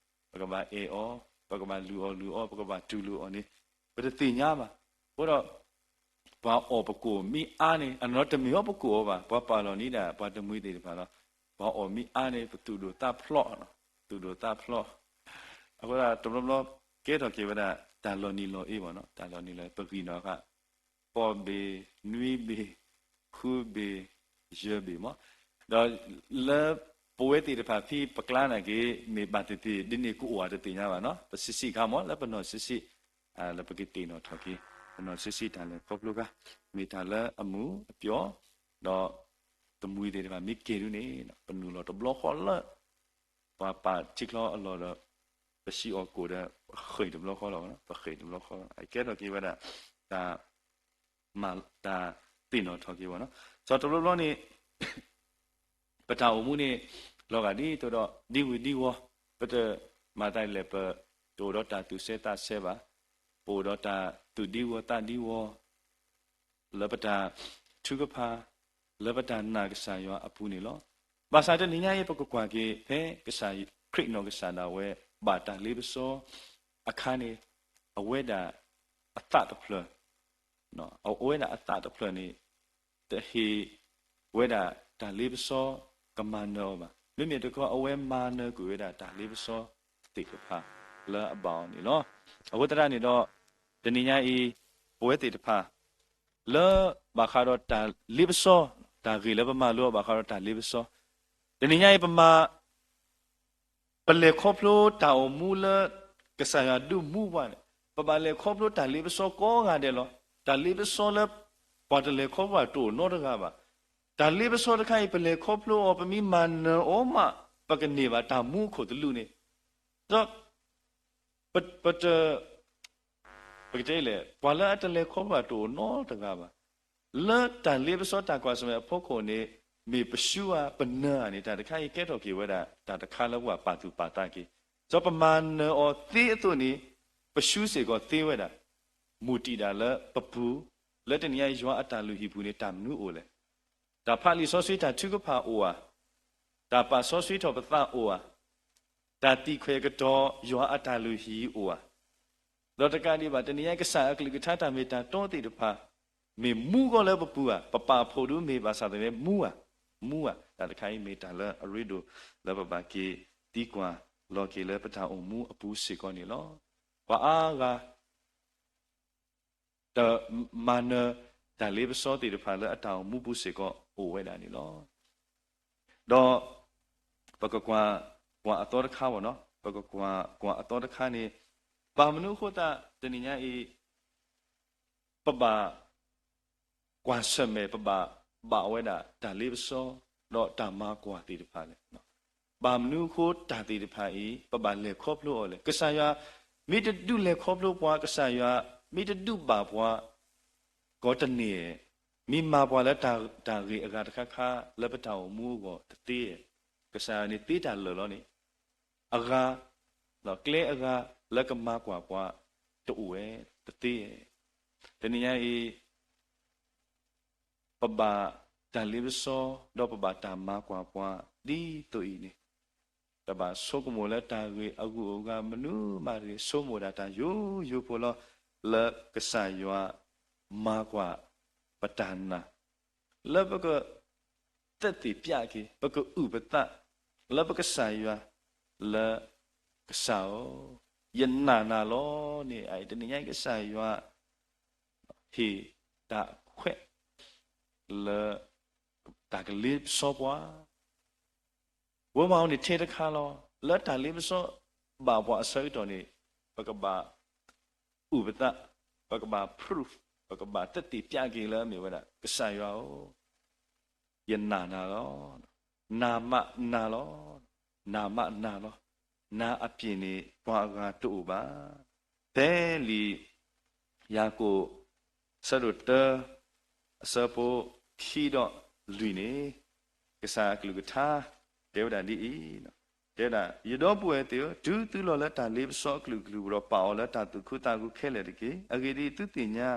ပကဘၣ်အဲၣ်အီၤ, ပကဘၣ်လုၢ်အီၣ်လုၢ်အီ ပကဘၣ်တူၢ်လိာ်အီၤန့ၣ် ပတသ့ၣ်ညါဘၣ်. အဃိဒီး ပှၤအီၣ်ပကိၣ်မ့ၢ်အါန့ၣ် အနီၢ်တမ့ၢ်အီၤပကိၣ်အီၤဘၣ်, ပှၤပာ်လီၤန့ၢ်ဒၣ်ပှၤတမှံၤသ့ၣ်တဖၣ်လီၤ. ပှၤအီၣ်မ့ၢ်အါန့ၣ် ပသူၣ်ဒိၣ်သးဖျိး, သူၣ်ဒိၣ်သးဖျိး, အဃိဒီးတဘျီဘျီ ကဲထီၣ်က့ၤဝဲဒၣ် တၢ်လီၤနံၤလီၤအ့ဘၣ်နီၤ, တၢ်လီၤနံၤလီၤအ့ ပဂံၢ်နီၣ်ဃာ် ဃိးဘ့ၣ်, နွံဘ့ၣ်, ဃုဘ့ၣ်, ယဲၢ်ဘ့ၣ်မး, ဒီးလၢပဝဲသ့ၣ်တဖၣ်ဖဲပကျါနာ်က့ မ့ၢ်ဘၣ်သ့ၣ်သ့ၣ် ဒ်န့ၣ်ကအိၣ်ဧါတသ့ၣ်ညါဘၣ်နီၤ, ပဆံးဆံးခါမး လၢပနီၢ်ဆံးဆံး လၢပကသ့ၣ်နီၣ်ထီၣ်က့ၤ ပနီၢ်ဆံးဆံးတၢ်လဲၤခီဖျိခါ, မ့ၢ်တၢ်လၢအမူးအပျီၢ်, ဒီးတမှံၤသ့ၣ်တဖၣ်မ့ၢ်က့ၤဒုးန့ၣ် ပနုာ်လီၤတဘျီဃီလၢ ပှၤပာ်ထံချီအလီၢ်ဒီး ပစံးအီၤကိၣ်ဒီး ပဃ့ၢ်တဘျီဃီလီၤ, ပဃ့ၢ်တဘျီဃီလီၤ, အကဲထီၣ်က့ၤဝဲဒၣ် တၢ် မၤတၢ် သ့ၣ်နီၣ်ထီၣ်က့ၤဝဲလီၤ. စီၤတဘျီဘျီန့ၣ် ပတၢ်အိၣ်မူန့ၣ် လီၤဂာ်ဒ်သိးဒီး ဒ်ဝံၤဒ်ဝီၤ, ပတမၤသးဒ်လဲၣ် ပ တအိၣ်ဒီးတၢ်သူၣ်ဆဲးသးဆဲးဘၣ်, ပအိၣ်ဒီးတၢ်သူၣ်ဒံဝီၤသးဒံဝီၤ လၢပတၢ်ထုကဖၣ်, လၢပတၢ်နာ်ကစၢ်ယွၤအပူၤန့ၣ်လီၤ. ဘၣ်ဆၣ်တနံၤညါအံၤ ပကကွၢ်က့ၤ ဖဲကစၢ်ခရံာ်နီၢ်ကစၢ်ဒၣ်ဝဲ ဘၣ်တၢ်လ့ပစီအခါန့ၣ် အဝဲဒၣ်အသးတဖျၢၣ် အဝဲဒၣ်အသးတဖျၢၣ်န့ၣ် တဟ့ၣ်ဝဲဒၣ်တၢ်လ့ပစီကမၤနၢၤအီၤဘၣ်. မ့မ့ၢ်တခီ အဝဲမၤနၢၤကွံာ်ဝဲဒၣ်တၢ်လ့ပစီသ့ၣ်တဖၣ်လၢအဘၣ်အီၤန့ၣ်လီၤ. အဃိသတးန့ၣ်ဒီး တနံၤညါအံၤ ပဝဲသ့ၣ်တဖၣ် လၢဘၣ်ဃးဒီးတၢ်လ့ပစီ, တၢ်ဂ့ၢ်လၢပမၤလိအီၤဘၣ်ဃးဒီးတၢ်လ့ပစီ, တနံၤညါအံၤ ပမၤ ပလဲၤခီဖျိတၢ်အိၣ်မူလၢ ကစၢ်ယွၤဒုးမူပှၤန့ၣ် ပဘၣ်လဲၤခီဖျိတၢ်လ့ပစီကိးဂၤဒဲးလီၤ. တၢ်လ့ပစီလၢ ပှၤတလဲၤခီဖျိတအိၣ်နီတဂၤဘၣ်. တၢ်လ့ပစီတခါအံၤ ပလဲၤခီဖျိအီၤ ပမ့ၢ်မၤနၢၤအီၤမး ပကန့ၢ်ဘၣ်တၢ်မူအခိၣ်သလုးန့ၣ်, ဒီး ပတ ပကတဲလဲၣ် ပှၤလၢအတလဲၤခီဖျိတအိၣ်နီတဂၤဘၣ်. လၢတၢ်လ့ပစီတၢ်ကွၢ်ဆၢၣ်မဲာ်အဖီခိၣ်န့ၣ် မ့ၢ်ပရှုဧါ ပနၢၤဧါန့ၣ် တၢ်တခါအံၤ ကဲထီၣ်က့ၤဝဲဒၣ် တၢ်တခါလၢပှၤပာ်သူၣ်ပာ်သးက့ၤ, ဒီးပမၤနၢၤအီၤသ့အသိးန့ၣ် ပရှုစ့ၢ်ကီးသ့ဝဲဒၣ် မူးတံာ်ဒၣ်လၢပပူၤ, လၢတနံၤညါယွၤအတၢ်လုၢ်ဟံၣ်ပူၤန့ၣ် တၢ်မနုၤအိၣ်လဲၣ်. တၢ်ဖးလံာ်စီဆှံတၢ်ထုကဖၣ်အိၣ်ဧါ, တၢ်ပာ်စီဆှံထီၣ်ပသးအိၣ်ဧါ, တၢ်သံၣ်ခွဲးကတီၤယွၤအတၢ်လုၢ်ဟံၣ်အိၣ်ဧါ, ဒီးတကးဒံးဘၣ် တနံၤညါကစၢ်အကလုၢ်ကထါတၢ်မ့ၢ်တၢ်တီသ့ၣ်တဖၣ် မ့ၢ်မူကီးလၢပပူၤဧါ, ပပာ်ဖှိၣ်ဒုးမ့ၢ်ဘၣ်ဆၣ်သနာ်က့ မူဧါ, မူဧါ, တၢ်တခါအံၤမ့ၢ်တၢ်လၢအရ့ဒိၣ်လၢပဘၣ်က့ၤသံကွၢ်လီၤက့ၤလၢပတၢ်အိၣ်မူအပူၤစ့ၢ်ကီးန့ၣ်လီၤ. ပှၤအါဂၤ တမၤနၢၤတၢ်လ့ပစီသ့ၣ်တဖၣ်လၢအတၢ်အိၣ်မူပူၤစ့ၢ်ကီးအိၣ်ဝဲဒၣ်န့ၣ်လီၤ. ဒီးပကကွၢ်ကွၢ်အသီတခါဘၣ်နီၤ, ပကကွၢ်ကွၢ်အသီတခါန့ၣ်, ဘၣ်မနုၤအဃိသတးတနံၤညါအံၤ ပဘၣ်ကွၢ်ဆၢၣ်မဲာ် ပဘၣ်ဘၣ်ဝဲဒၣ်တၢ်လ့ပစီ ဒီးတၢ်မၤကွၢ်သ့ၣ်တဖၣ်လဲၣ်. ဘၣ်မနုၤအဃိတၢ်သ့ၣ်တဖၣ်အံၤ ပဘၣ်လဲၤခီဖျိအီၤလဲၣ်. ကစၢ်ယွၤမ့ၢ်တဒုးလဲၤခီဖျိပှၤ, ကစၢ်ယွၤမ့ၢ်တဒုးဘၣ်ပှၤ ကီးတန့ၢ်, မ့ၢ်မၤပှၤလၢတၢ်ဂ့ၤအဂၤတခါခါ လၢပတၢ်အိၣ်မူအဂီၢ်တသ့, ကစၢ်ယွၤန့ၣ်သ့တၢ်လၢာ်လီၤန့ၣ် အဂၤ, ကျဲအဂၤလၢကမၤကွၢ်ပှၤတအိၣ်ဝဲတသ့. တနံၤညါအံၤ ပဘၣ်တၢ်လ့ပစီ ဒီးပဘၣ်တၢ်မၤကွၢ်ပှၤ ဒ်သိးအံၤန့ၣ်, တဘၣ်ဆိကမိၣ်လၢတၢ်ဂ့ၢ်အဂုၤအဂၤမနုၤမးတဂ့ၤ, ဆိကမိၣ်ဒၣ်တၢ်ယိယိဖိလီၤ, လၢကစၢ်ယွၤမၤကွၢ်ပတၢ်နာ်, လၢပက သက်သေပြက့ၤ, ပကအုၣ်ပသးလၢပကစၢ်ယွၤ, လၢကစၢ်ဧၢ, ယနာ်နၤလီၤန့ၣ်, တနံၤညါအံၤကစၢ်ယွၤ ဟ့ၣ်တၢ်ခွဲးလၢတၢ်ကလ့ပစီပှၤ, ဝဲမၤအီၤန့ၣ်ထဲတခါလီၤ. လၢတၢ်လ့ပစီဘၣ်ပှၤအဆၢကတီၢ်န့ၣ် ပကဘၣ်အုၣ်ပသး, ပကဘၣ် proof, ပကဘၣ်သက်သေပြက့ၤလၢအမ့ၢ်ဝဲဒၣ် ကစၢ်ယွၤဧၢ, ယနာ်နၤလီၤ. နာ်မးနာ်လီၤ. နာ်မးနာ်လီၤ. နာ်အပျ့ၤန့ၣ် ပှၤအဂၤတအိၣ်ဘၣ်. ဖဲလံာ်ယၤကိာ် အဆၢဒိၣ်တၢ အဆၢဖိခံဒီးလွံၢ်န့ၣ် ကစၢ်အကလုၢ်ကထါ တဲဝဲဒၣ်ဒ်အံၤ, တဲဝဲဒၣ်, ယဒီပုၢ်ဝဲၢ်သ့ၣ်ဧၢ, တုၤသုလီၤလၢတၢ်လ့ပစီအကလုာ်ကလုာ်ပူၤဒီး ပာ်အီၤလၢတၢ်သူၣ်ခုသးခုခဲလၢာ်တက့ၢ်. အဂ့ၢ်ဒ်အံၤ, သုသ့ၣ်ညါ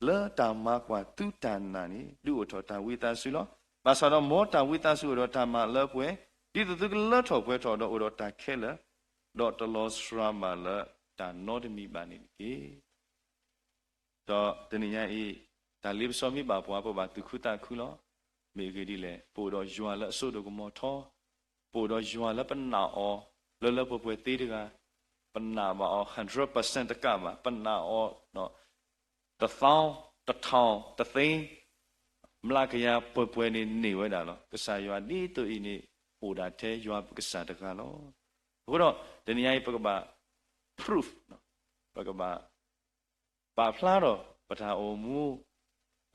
လၢတၢ်မၤကွၢ်သုတၢ်နာ်န့ၣ် ဒုးအိၣ်ထီၣ်တၢ်ဝံသးစူၤလီၤ. ဘၣ်ဆၣ်ဒီးမ်တၢ်ဝံသးစူၤအိၣ်ဒီးတၢ်မၤလၢပှဲၤ, ဒ်သိးသုကလၢထီၣ်ပှဲၤထီၣ်ဒီးအိၣ်ဒီးတၢ်ခဲလၢာ်, ဒီးတလီၤစှၤဘၣ်လၢတၢ်နီတမံၤဘၣ်န့ၣ်တက့ၢ်. ဒီးတနံၤညါအံၤ တၢ်လ့ပစီမ့ၢ်ဘၣ်ပှၤ ပဘၣ်သူၣ်ခုသးခုလီၤ. မ့ၢ်အဂ့ၢ်ဒ်လဲၣ်, ပအိၣ်ဒီးယွၤလၢအစိတၢ်ကမီၤထီ, ပအိၣ်ဒီးယွၤလၢပနာ်အီၤ လၢလၢပှဲၤပှဲၤသ့တဂၤ, ပနာ်ဘၣ်အီၤ hundred percent တကးဘၣ်, ပနာ်အီၤ တသီ, တထောင်, တသ့, မျးကယၤပှဲၤပှဲၤန့ၣ်န့ၢ်ဝဲဒၣ်လီၤ. ကစၢ်ယွၤဒ်သိးအံၤန့ၣ် အိၣ်ဒၣ်ထဲယွၤပကစၢ်တဂၤလီၤ. အဃိဒီး တနံၤညါအံၤ ပကဘၣ် proof, ပကဘၣ် ပာ်ဖျါထီၣ်ပတၢ်အိၣ်မူ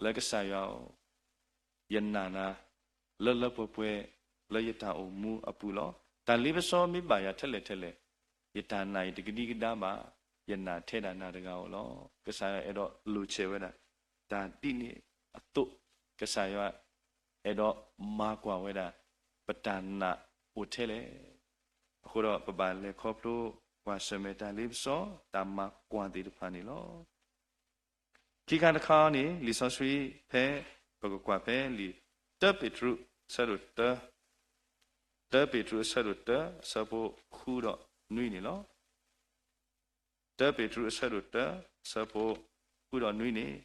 လၢကစၢ်ယွၤဧၢ, ယနာ်နၤ လၢလၢပှဲၤပှဲၤ လၢယတၢ်အိၣ်မူအပူၤလီၤ. တၢ်လ့ပစီမ့ၢ်ဘၣ်ယၤထဲလဲၣ်ထဲလဲၣ်, ယတၢ်နာ်အံၤတကဒံကဒါဘၣ်, ယနာ်ထဲဒၣ်နၤတဂၤဧိၤလီၤ. ကစၢ်ယွၤအဲၣ်ဒိးလိာ်ဆဲးဝဲဒၣ် တၢ်ဒ်န့ၣ်အသိး ကစၢ်ယွၤအဲၣ်ဒိးမၤကွၢ်ဝဲဒၣ် ပတၢ်နာ်အိၣ်ထဲလဲၣ်. အဃိဒီးပဘၣ်လဲၤခီဖျိကွၢ်ဆၢၣ်မဲာ်တၢ်လ့ပစီ တၢ်မၤကွၢ်သ့ၣ်တဖၣ်န့ၣ်လီၤ. ခံခါတခါန့ၣ် လံာ်စီဆှံဖဲ ပကကွၢ်ဖဲလံာ် တၢပ့းတရူး အဆၢဒိၣ်တၢ, တၢပ့းတရူးအဆၢဒိၣ်တၢ အဆၢဖိဃုဒီးနွံန့ၣ်လီၤ. တၢပ့းတရူးအဆၢဒိၣ်တၢ အဆၢဖိဃုဒီးနွံန့ၣ်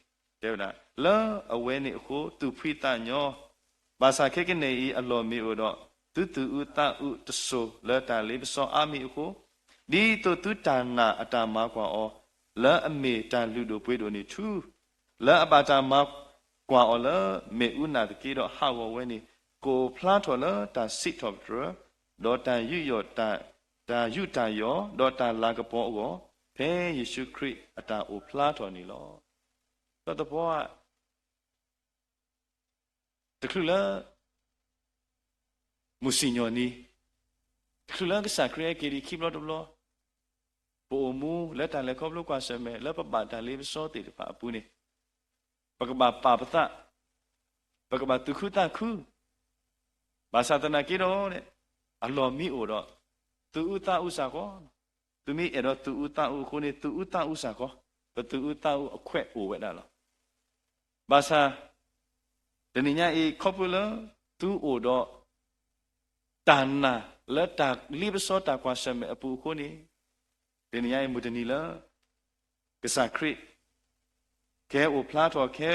တဲဝဲဒၣ်, လၢအဝဲန့ၣ်အဃိ သူၣ်ဖှံသးညီ, ဘၣ်ဆၣ်ခဲကနံၣ်အံၤအလီၢ်မ့ၢ်အိၣ်ဒီး သုသူၣ်အုးသးအုးတစိၤလၢတၢ်လ့ပစီအါမံၤအဃိ, ဒ်သိးသုတၢ်နာ်အတၢ်မၤကွၢ်အီၤ လၢအမ့ၢ်တၢ်လုၢ်ဒိၣ်ပှ့ၤဒိၣ်န့ၣ်ထူ, လၢအဘၣ်တၢ်မၤကွၢ်အီၤလၢမ့ၣ်အူနာ်သက့ဒီးဟးဂီၤဝဲန့ၣ်, ကအိၣ်ဖျါထီၣ်လၢတၢ်စံးထီၣ်ပတြၢၤ, ဒီးတၢ်ယူးယီၣ်, တၢ်ယူးတၢ်ယီၣ်, ဒီးတၢ်လၤကပီၤအဂီၢ်, ဖဲယ့ၣ်ၡူးခရံာ်အတၢ်အိၣ်ဖျါထီၣ်န့ၣ်လီၤ. ဒီးသပှၢ် တချုးလၢ မုၢ်စံၣ်ညီၣ်နံၤ, တချုးလၢကစၢ်ခရံာ်ဟဲက့ၤဒံးခံဘျီတဘျီ, ပအိၣ်မူလၢတၢ်လဲၤခီဖျိကွၢ်ဆၢၣ်မဲာ် လၢပဘၣ်တၢ်လ့ပစီသ့ၣ်တဖၣ်အပူၤန့ၣ်, ပကဘၣ်ပာ်ပသး, ပကဘၣ်သူၣ်ခုသးခု, ဘၣ်ဆၣ်သနာ်က့ဒီး အလီၢ်မ့ၢ်အိၣ်ဒီး သူၣ်အုးသးအုးစ့ၢ်ကီး, သုမ့ၢ်အဲၣ်ဒိးသူၣ်အုးသးအုးအဃိန့ၣ် သူၣ်အုးသးအုးစ့ၢ်ကီး, ပသူၣ်အုးသးအုးအခွဲးအိၣ်ဝဲဒၣ်လီၤ. ဘၣ်ဆၣ် တနံၤညါအံၤ ခီဖျိလၢ သုအိၣ်ဒီး တၢ်နာ်လၢတၢ်လ့ပစီတၢ်ကွၢ်ဆၢၣ်မဲာ်အပူၤအဃိန့ၣ်, တနံၤညါအံၤမုၢ်တနံၤလၢ ကစၢ်ခရံာ် ကဟဲအိၣ်ဖျါထီၣ်ခဲ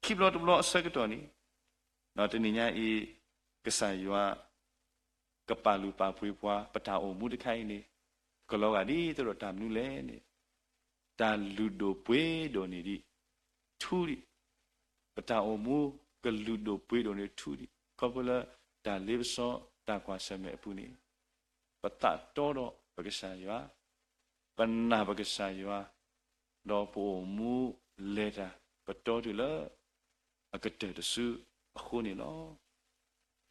ခံဘျီတဘျီအဆၢကတီၢ်န့ၣ်, တနံၤညါအံၤ ကစၢ်ယွၤ ကပာ်လုၢ်ပာ်ပှ့ၤပှၤ ပတၢ်အိၣ်မူတခါအံၤန့ၣ် ကလီၤဂာ်ဒ်သိးဒီးတၢ်မနုၤလဲၣ်န့ၣ်, တၢ်လုၢ်ဒိၣ်ပှ့ၤဒိၣ်န့ၣ်ဒံး ထူဒံး, ပတၢ်အိၣ်မူကလုၢ်ဒိၣ်ပှ့ၤဒိၣ်န့ၣ်ထူဒံး ခီဖျိလၢတၢ်လ့ပစီတၢ်ကွၢ်ဆၢၣ်မဲာ်အပူၤန့ၣ်, ပသးတီဒီးပကစၢ်ယွၤ, ပနာ်ပကစၢ်ယွၤ, ဒီးပအိၣ်မူလဲၤတၢ် ပတီတုၤလၢ အကတၢၢ်တစုအဃိန့ၣ်လီၤ.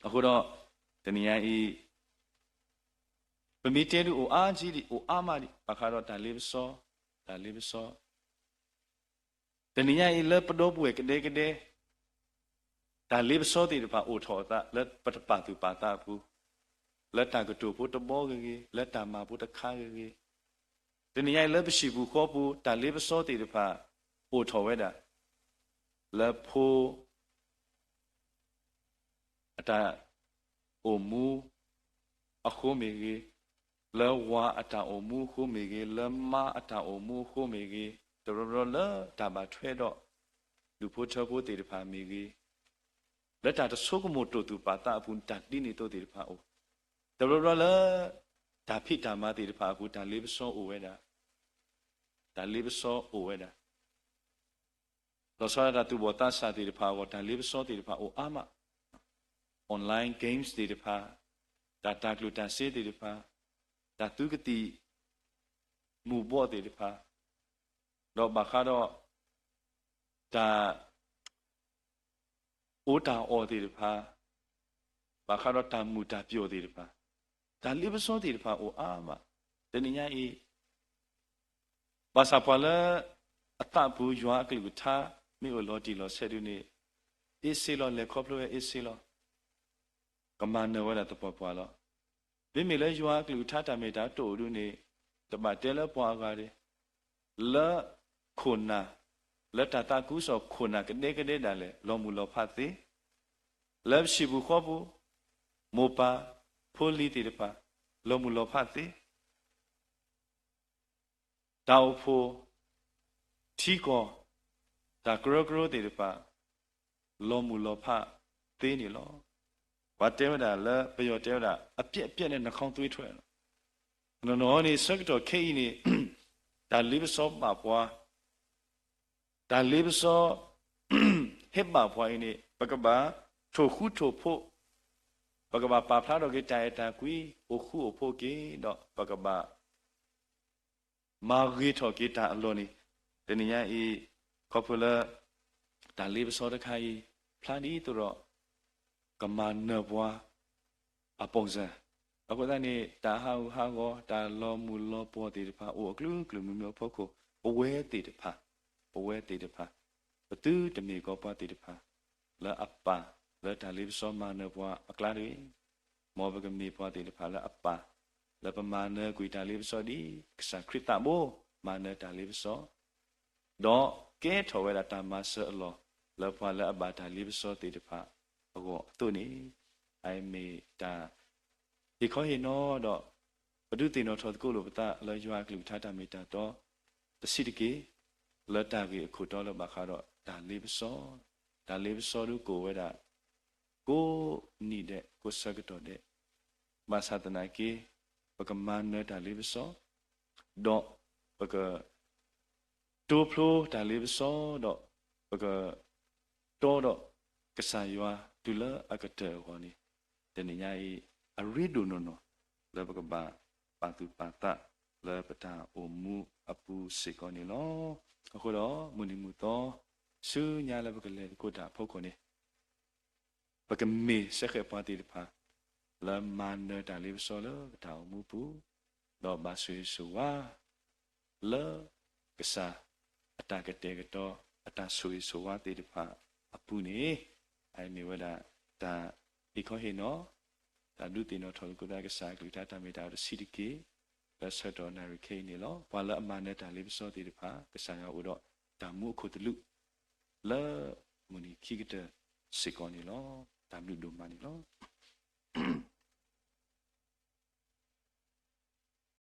အဃိဒီး တနံၤညါအံၤ ပမ့ၢ်တဲဒုးအိၣ်အါကံဒံး အိၣ်အါမးဒံး ဘၣ်ဃးဒီးတၢ်လ့ပစီ, တၢ်လ့ပစီ တနံၤညါအံၤလၢပဒီပုၢ်ဝဲၢ်ကဒဲကဒဲ တၢ်လ့ပစီသ့ၣ်တဖၣ်အိၣ်ထီၣ်အသးလၢပတပာ်သူၣ်ပာ်သးအပူၤ, လၢတၢ်ကတိၤဖိတဘီဂ့ၤဂ့ၤ, လၢတၢ်မၤဖိတခါဂ့ၤဂ့ၤ, တနံၤညါအံၤလၢပဟံၣ်ပူၤဃီပူၤ တၢ်လ့ပစီသ့ၣ်တဖၣ်အိၣ်ထီၣ်ဝဲဒၣ် လၢဖိ အတၢ်အိၣ်မူအဃိမ့ၢ်ဂ့ၤ, လၢဝၤအတၢ်အိၣ်မူအဃိမ့ၢ်ဂ့ၤ, လၢမါအတၢ်အိၣ်မူအဃိမ့ၢ်ဂ့ၤ, တဘျီဘျီလၢတၢ်ဘၣ်ထွဲဒီး ဒူၣ်ဖိထၢဖိသ့ၣ်တဖၣ်မ့ၢ်ဂ့ၤ, လၢတၢ်တဆိကမိၣ်တိာ်သူၣ်ပာ်သးအပူၤ တၢ်ဒ်န့ၣ်အသိးသ့ၣ်တဖၣ်အိၣ်, တဘျီဘျီလၢ တၢ်ဖံးတၢ်မၤသ့ၣ်တဖၣ်အပူၤ တၢ်လ့ပစီအိၣ်ဝဲဒၣ်, တၢ်လ့ပစီအိၣ်ဝဲဒၣ် လီၤဆီဒၣ်တၢ်သူၣ်ဘီၣ်သးစၢ်သ့ၣ်တဖၣ်အဂီၢ် တၢ်လ့ပစီသ့ၣ်တဖၣ်အိၣ်အါမး, online games သ့ၣ်တဖၣ်, တၢ်တၤကျိၣ်တၤစ့သ့ၣ်တဖၣ်, တၢ်သုကသံၣ်မူၤဘှီးသ့ၣ်တဖၣ်, ဒီးဘၣ်ဃးဒီး တၢ် အိၣ်တၢ်အီၣ်သ့ၣ်တဖၣ်, ဘၣ်ဃးဒီးတၢ်မုာ်တၢ်ပျီၣ်သ့ၣ်တဖၣ်, တၢ်လ့ပစီသ့ၣ်တဖၣ်အိၣ်အါမး, တနံၤညါအံၤ ဘၣ်ဆၣ်ပှၤလၢ အသးပူၤယွၤအကလုၢ်ကထါ မ့ၢ်အိၣ်လီၤတံၢ်လီၤဆဲးဒုန့ၣ်, အ့စ့လီၤ လဲၤခီဖျိဝဲအ့စ့လီၤ, ကမၤနၢၤဝဲဒၣ်သပှၢ်ပှၢ်လီၤ. မ့မ့ၢ်လၢယွၤအကလုၢ်ကထါတၢ်မ့ၢ်တၢ်တီအိၣ်ဒုန့ၣ်, တဘၣ်တဲလၢပှၤအဂၤဒၣ်, လၢ ခိၣ်နၢ်, လၢတၢ်သးခုကစီၣ်ခိၣ်နၢ်ကဒဲကဒဲဒၣ်လဲာ် လီၤမုၢ်လီၤဖးသ့, လၢပဟံၣ်ပူၤဃီပူၤ, မိၢ်ပၢ်, ဖိလံၤသ့ၣ်တဖၣ်, လီၤမုၢ်လီၤဖးသ့ တၢ်အိၣ်ဖှိၣ်, ထံကီၢ်, တၢ်ကရၢကရိသ့ၣ်တဖၣ်, လီၤမုၢ်လီၤဖးသ့န့ၣ်လီၤ. ပှၤတဲဝဲဒၣ်လၢပယီၤတဲဝဲဒၣ် အပြတ်အပြတ်နဲ့ နှာခေါင်းသွေးထွက် လီၤ. နီၢ်နီၢ်န့ၣ် ဆၢကတီၢ်ခဲအံၤန့ၣ် တၢ်လ့ပစီဘၣ်ပှၤ, တၢ်လ့ပစီ ဟ့ၣ်ဘၣ်ပှၤအံၤန့ၣ် ပကဘၣ်ထိၣ်ဃူထိၣ်ဖိး, ပကဘၣ်ပာ်ဖျါထီၣ်က့ၤတၢ်အဲၣ်တၢ်ကွံ အိၣ်ဃူအိၣ်ဖိးက့ၤဒီး ပကဘၣ် မၤဂ့ၤထီၣ်က့ၤတၢ်အလီၢ်န့ၣ် တနံၤညါအံၤ ခီဖျိလၢ တၢ်လ့ပစီတခါအံၤ ဖျါဒ်သိးဒီး ကမၤနၢၤပှၤ အပူၤစ့ၢ်, အဃိသတးန့ၣ် တၢ်ဟးဂူာ်ဟးဂီၤ တၢ်လီၤမုၢ်လီၤပှီၢ်သ့ၣ်တဖၣ် အိၣ်အကလုာ်ကလုာ်မုၢ်မုၢ်အဖီခိၣ် ပဝဲသ့ၣ်တဖၣ်, ပဝဲသ့ၣ်တဖၣ်, ပသုတမ့ၢ်ကီးပှၤသ့ၣ်တဖၣ် လၢအပာ်လၢတၢ်လ့ပစီမၤနၢၤပှၤအကျါတဂ့ၤ. မ်ပကမ့ၢ်ပှၤသ့ၣ်တဖၣ်လၢအပာ်လၢပမၤနၢၤကွံာ်တၢ်လ့ပစီဒ်ကစၢ်ခရံာ်သးဘိ မၤနၢၤတၢ်လ့ပစီ ဒီးကဲထီၣ်ဝဲဒၣ်တၢ်မၤစၢၤအလီၢ် လၢပှၤလၢအဘၣ်တၢ်လ့ပစီသ့ၣ်တဖၣ်အဂီၢ်အသိးန့ၣ်, အမ့ၢ်တၢ် ဟ့ၣ်ခီဟ့ၣ်နီၤဒီး ပဒုးသ့ၣ်နီၣ်ထီၣ်သကိးလိာ်ပသးလၢယွၤအကလုၢ်ကထါတၢ်မ့ၢ်တၢ်တီ တဆံးတက့ၢ်, လၢတၢ်ဂ့ၢ်အခိၣ်တီလၢဘၣ်ဃးဒီးတၢ်လ့ပစီ, တၢ်လ့ပစီဒုးကအိၣ်ဝဲဒၣ် ကိးနံၤဒဲး ကိးဆၢကတီၢ်ဒဲး, ဘၣ်ဆၣ်သနာ်က့ ပကမၤနၢၤတၢ်လ့ပစီ, ဒီးပက တိဖျိတၢ်လ့ပစီဒီး ပကတီဒီးကစၢ်ယွၤတုၤလၢအကတၢၢ်အဂီၢ်န့ၣ်, တနံၤညါအံၤ အရ့ဒိၣ်နီၢ်နီၢ် လၢပကဘၣ်ပာ်သူၣ်ပာ်သးလၢပတၢ်အိၣ်မူအပူၤစ့ၢ်ကီးန့ၣ်လီၤ. အဃိဒီးမုၢ်နံၤမုၢ်သီ ဆူညါလၢပကလဲၤသကိးတၢ်အဖီခိၣ်န့ၣ် ပကမ့ၢ်စ့ၢ်ကီးပှၤသ့ၣ်တဖၣ် လၢမၤနၢၤတၢ်လ့ပစီလၢပတၢ်အိၣ်မူပူၤ, ဒီးဘၣ်ဆိၣ်ဂ့ၤဆိၣ်ဝါ လၢကစၢ်အတၢ်ကတဲာ်ကတီၤ အတၢ်ဆိၣ်ဂ့ၤဆိၣ်ဝါသ့ၣ်တဖၣ်အပူၤန့ၣ်, အမ့ၢ်ဝဲဒၣ်တၢ်ဟ့ၣ်ခီဟ့ၣ်နီၤ တၢ်ဒုးသ့ၣ်နီၣ်ထီၣ်လိာ်သကိးသးကစၢ်အကလုၢ်ကထါတၢ်မ့ၢ်တၢ်တီတဆံးတက့ၢ်, လၢဆၢကတီၢ်နၣ်ရံၣ်ခဲအံၤန့ၣ်လီၤ. ပှၤလၢအမၤနၢၤတၢ်လ့ပစီသ့ၣ်တဖၣ် ကစၢ်ယွၤအိၣ်ဒီးတၢ်မူအခိၣ်သလုး လၢမုၢ်နံၤခံကတၢၢ်စ့ၢ်ကီးန့ၣ်လီၤ. တၢ်ဘျုးဒိၣ်မးန့ၣ်လီၤ.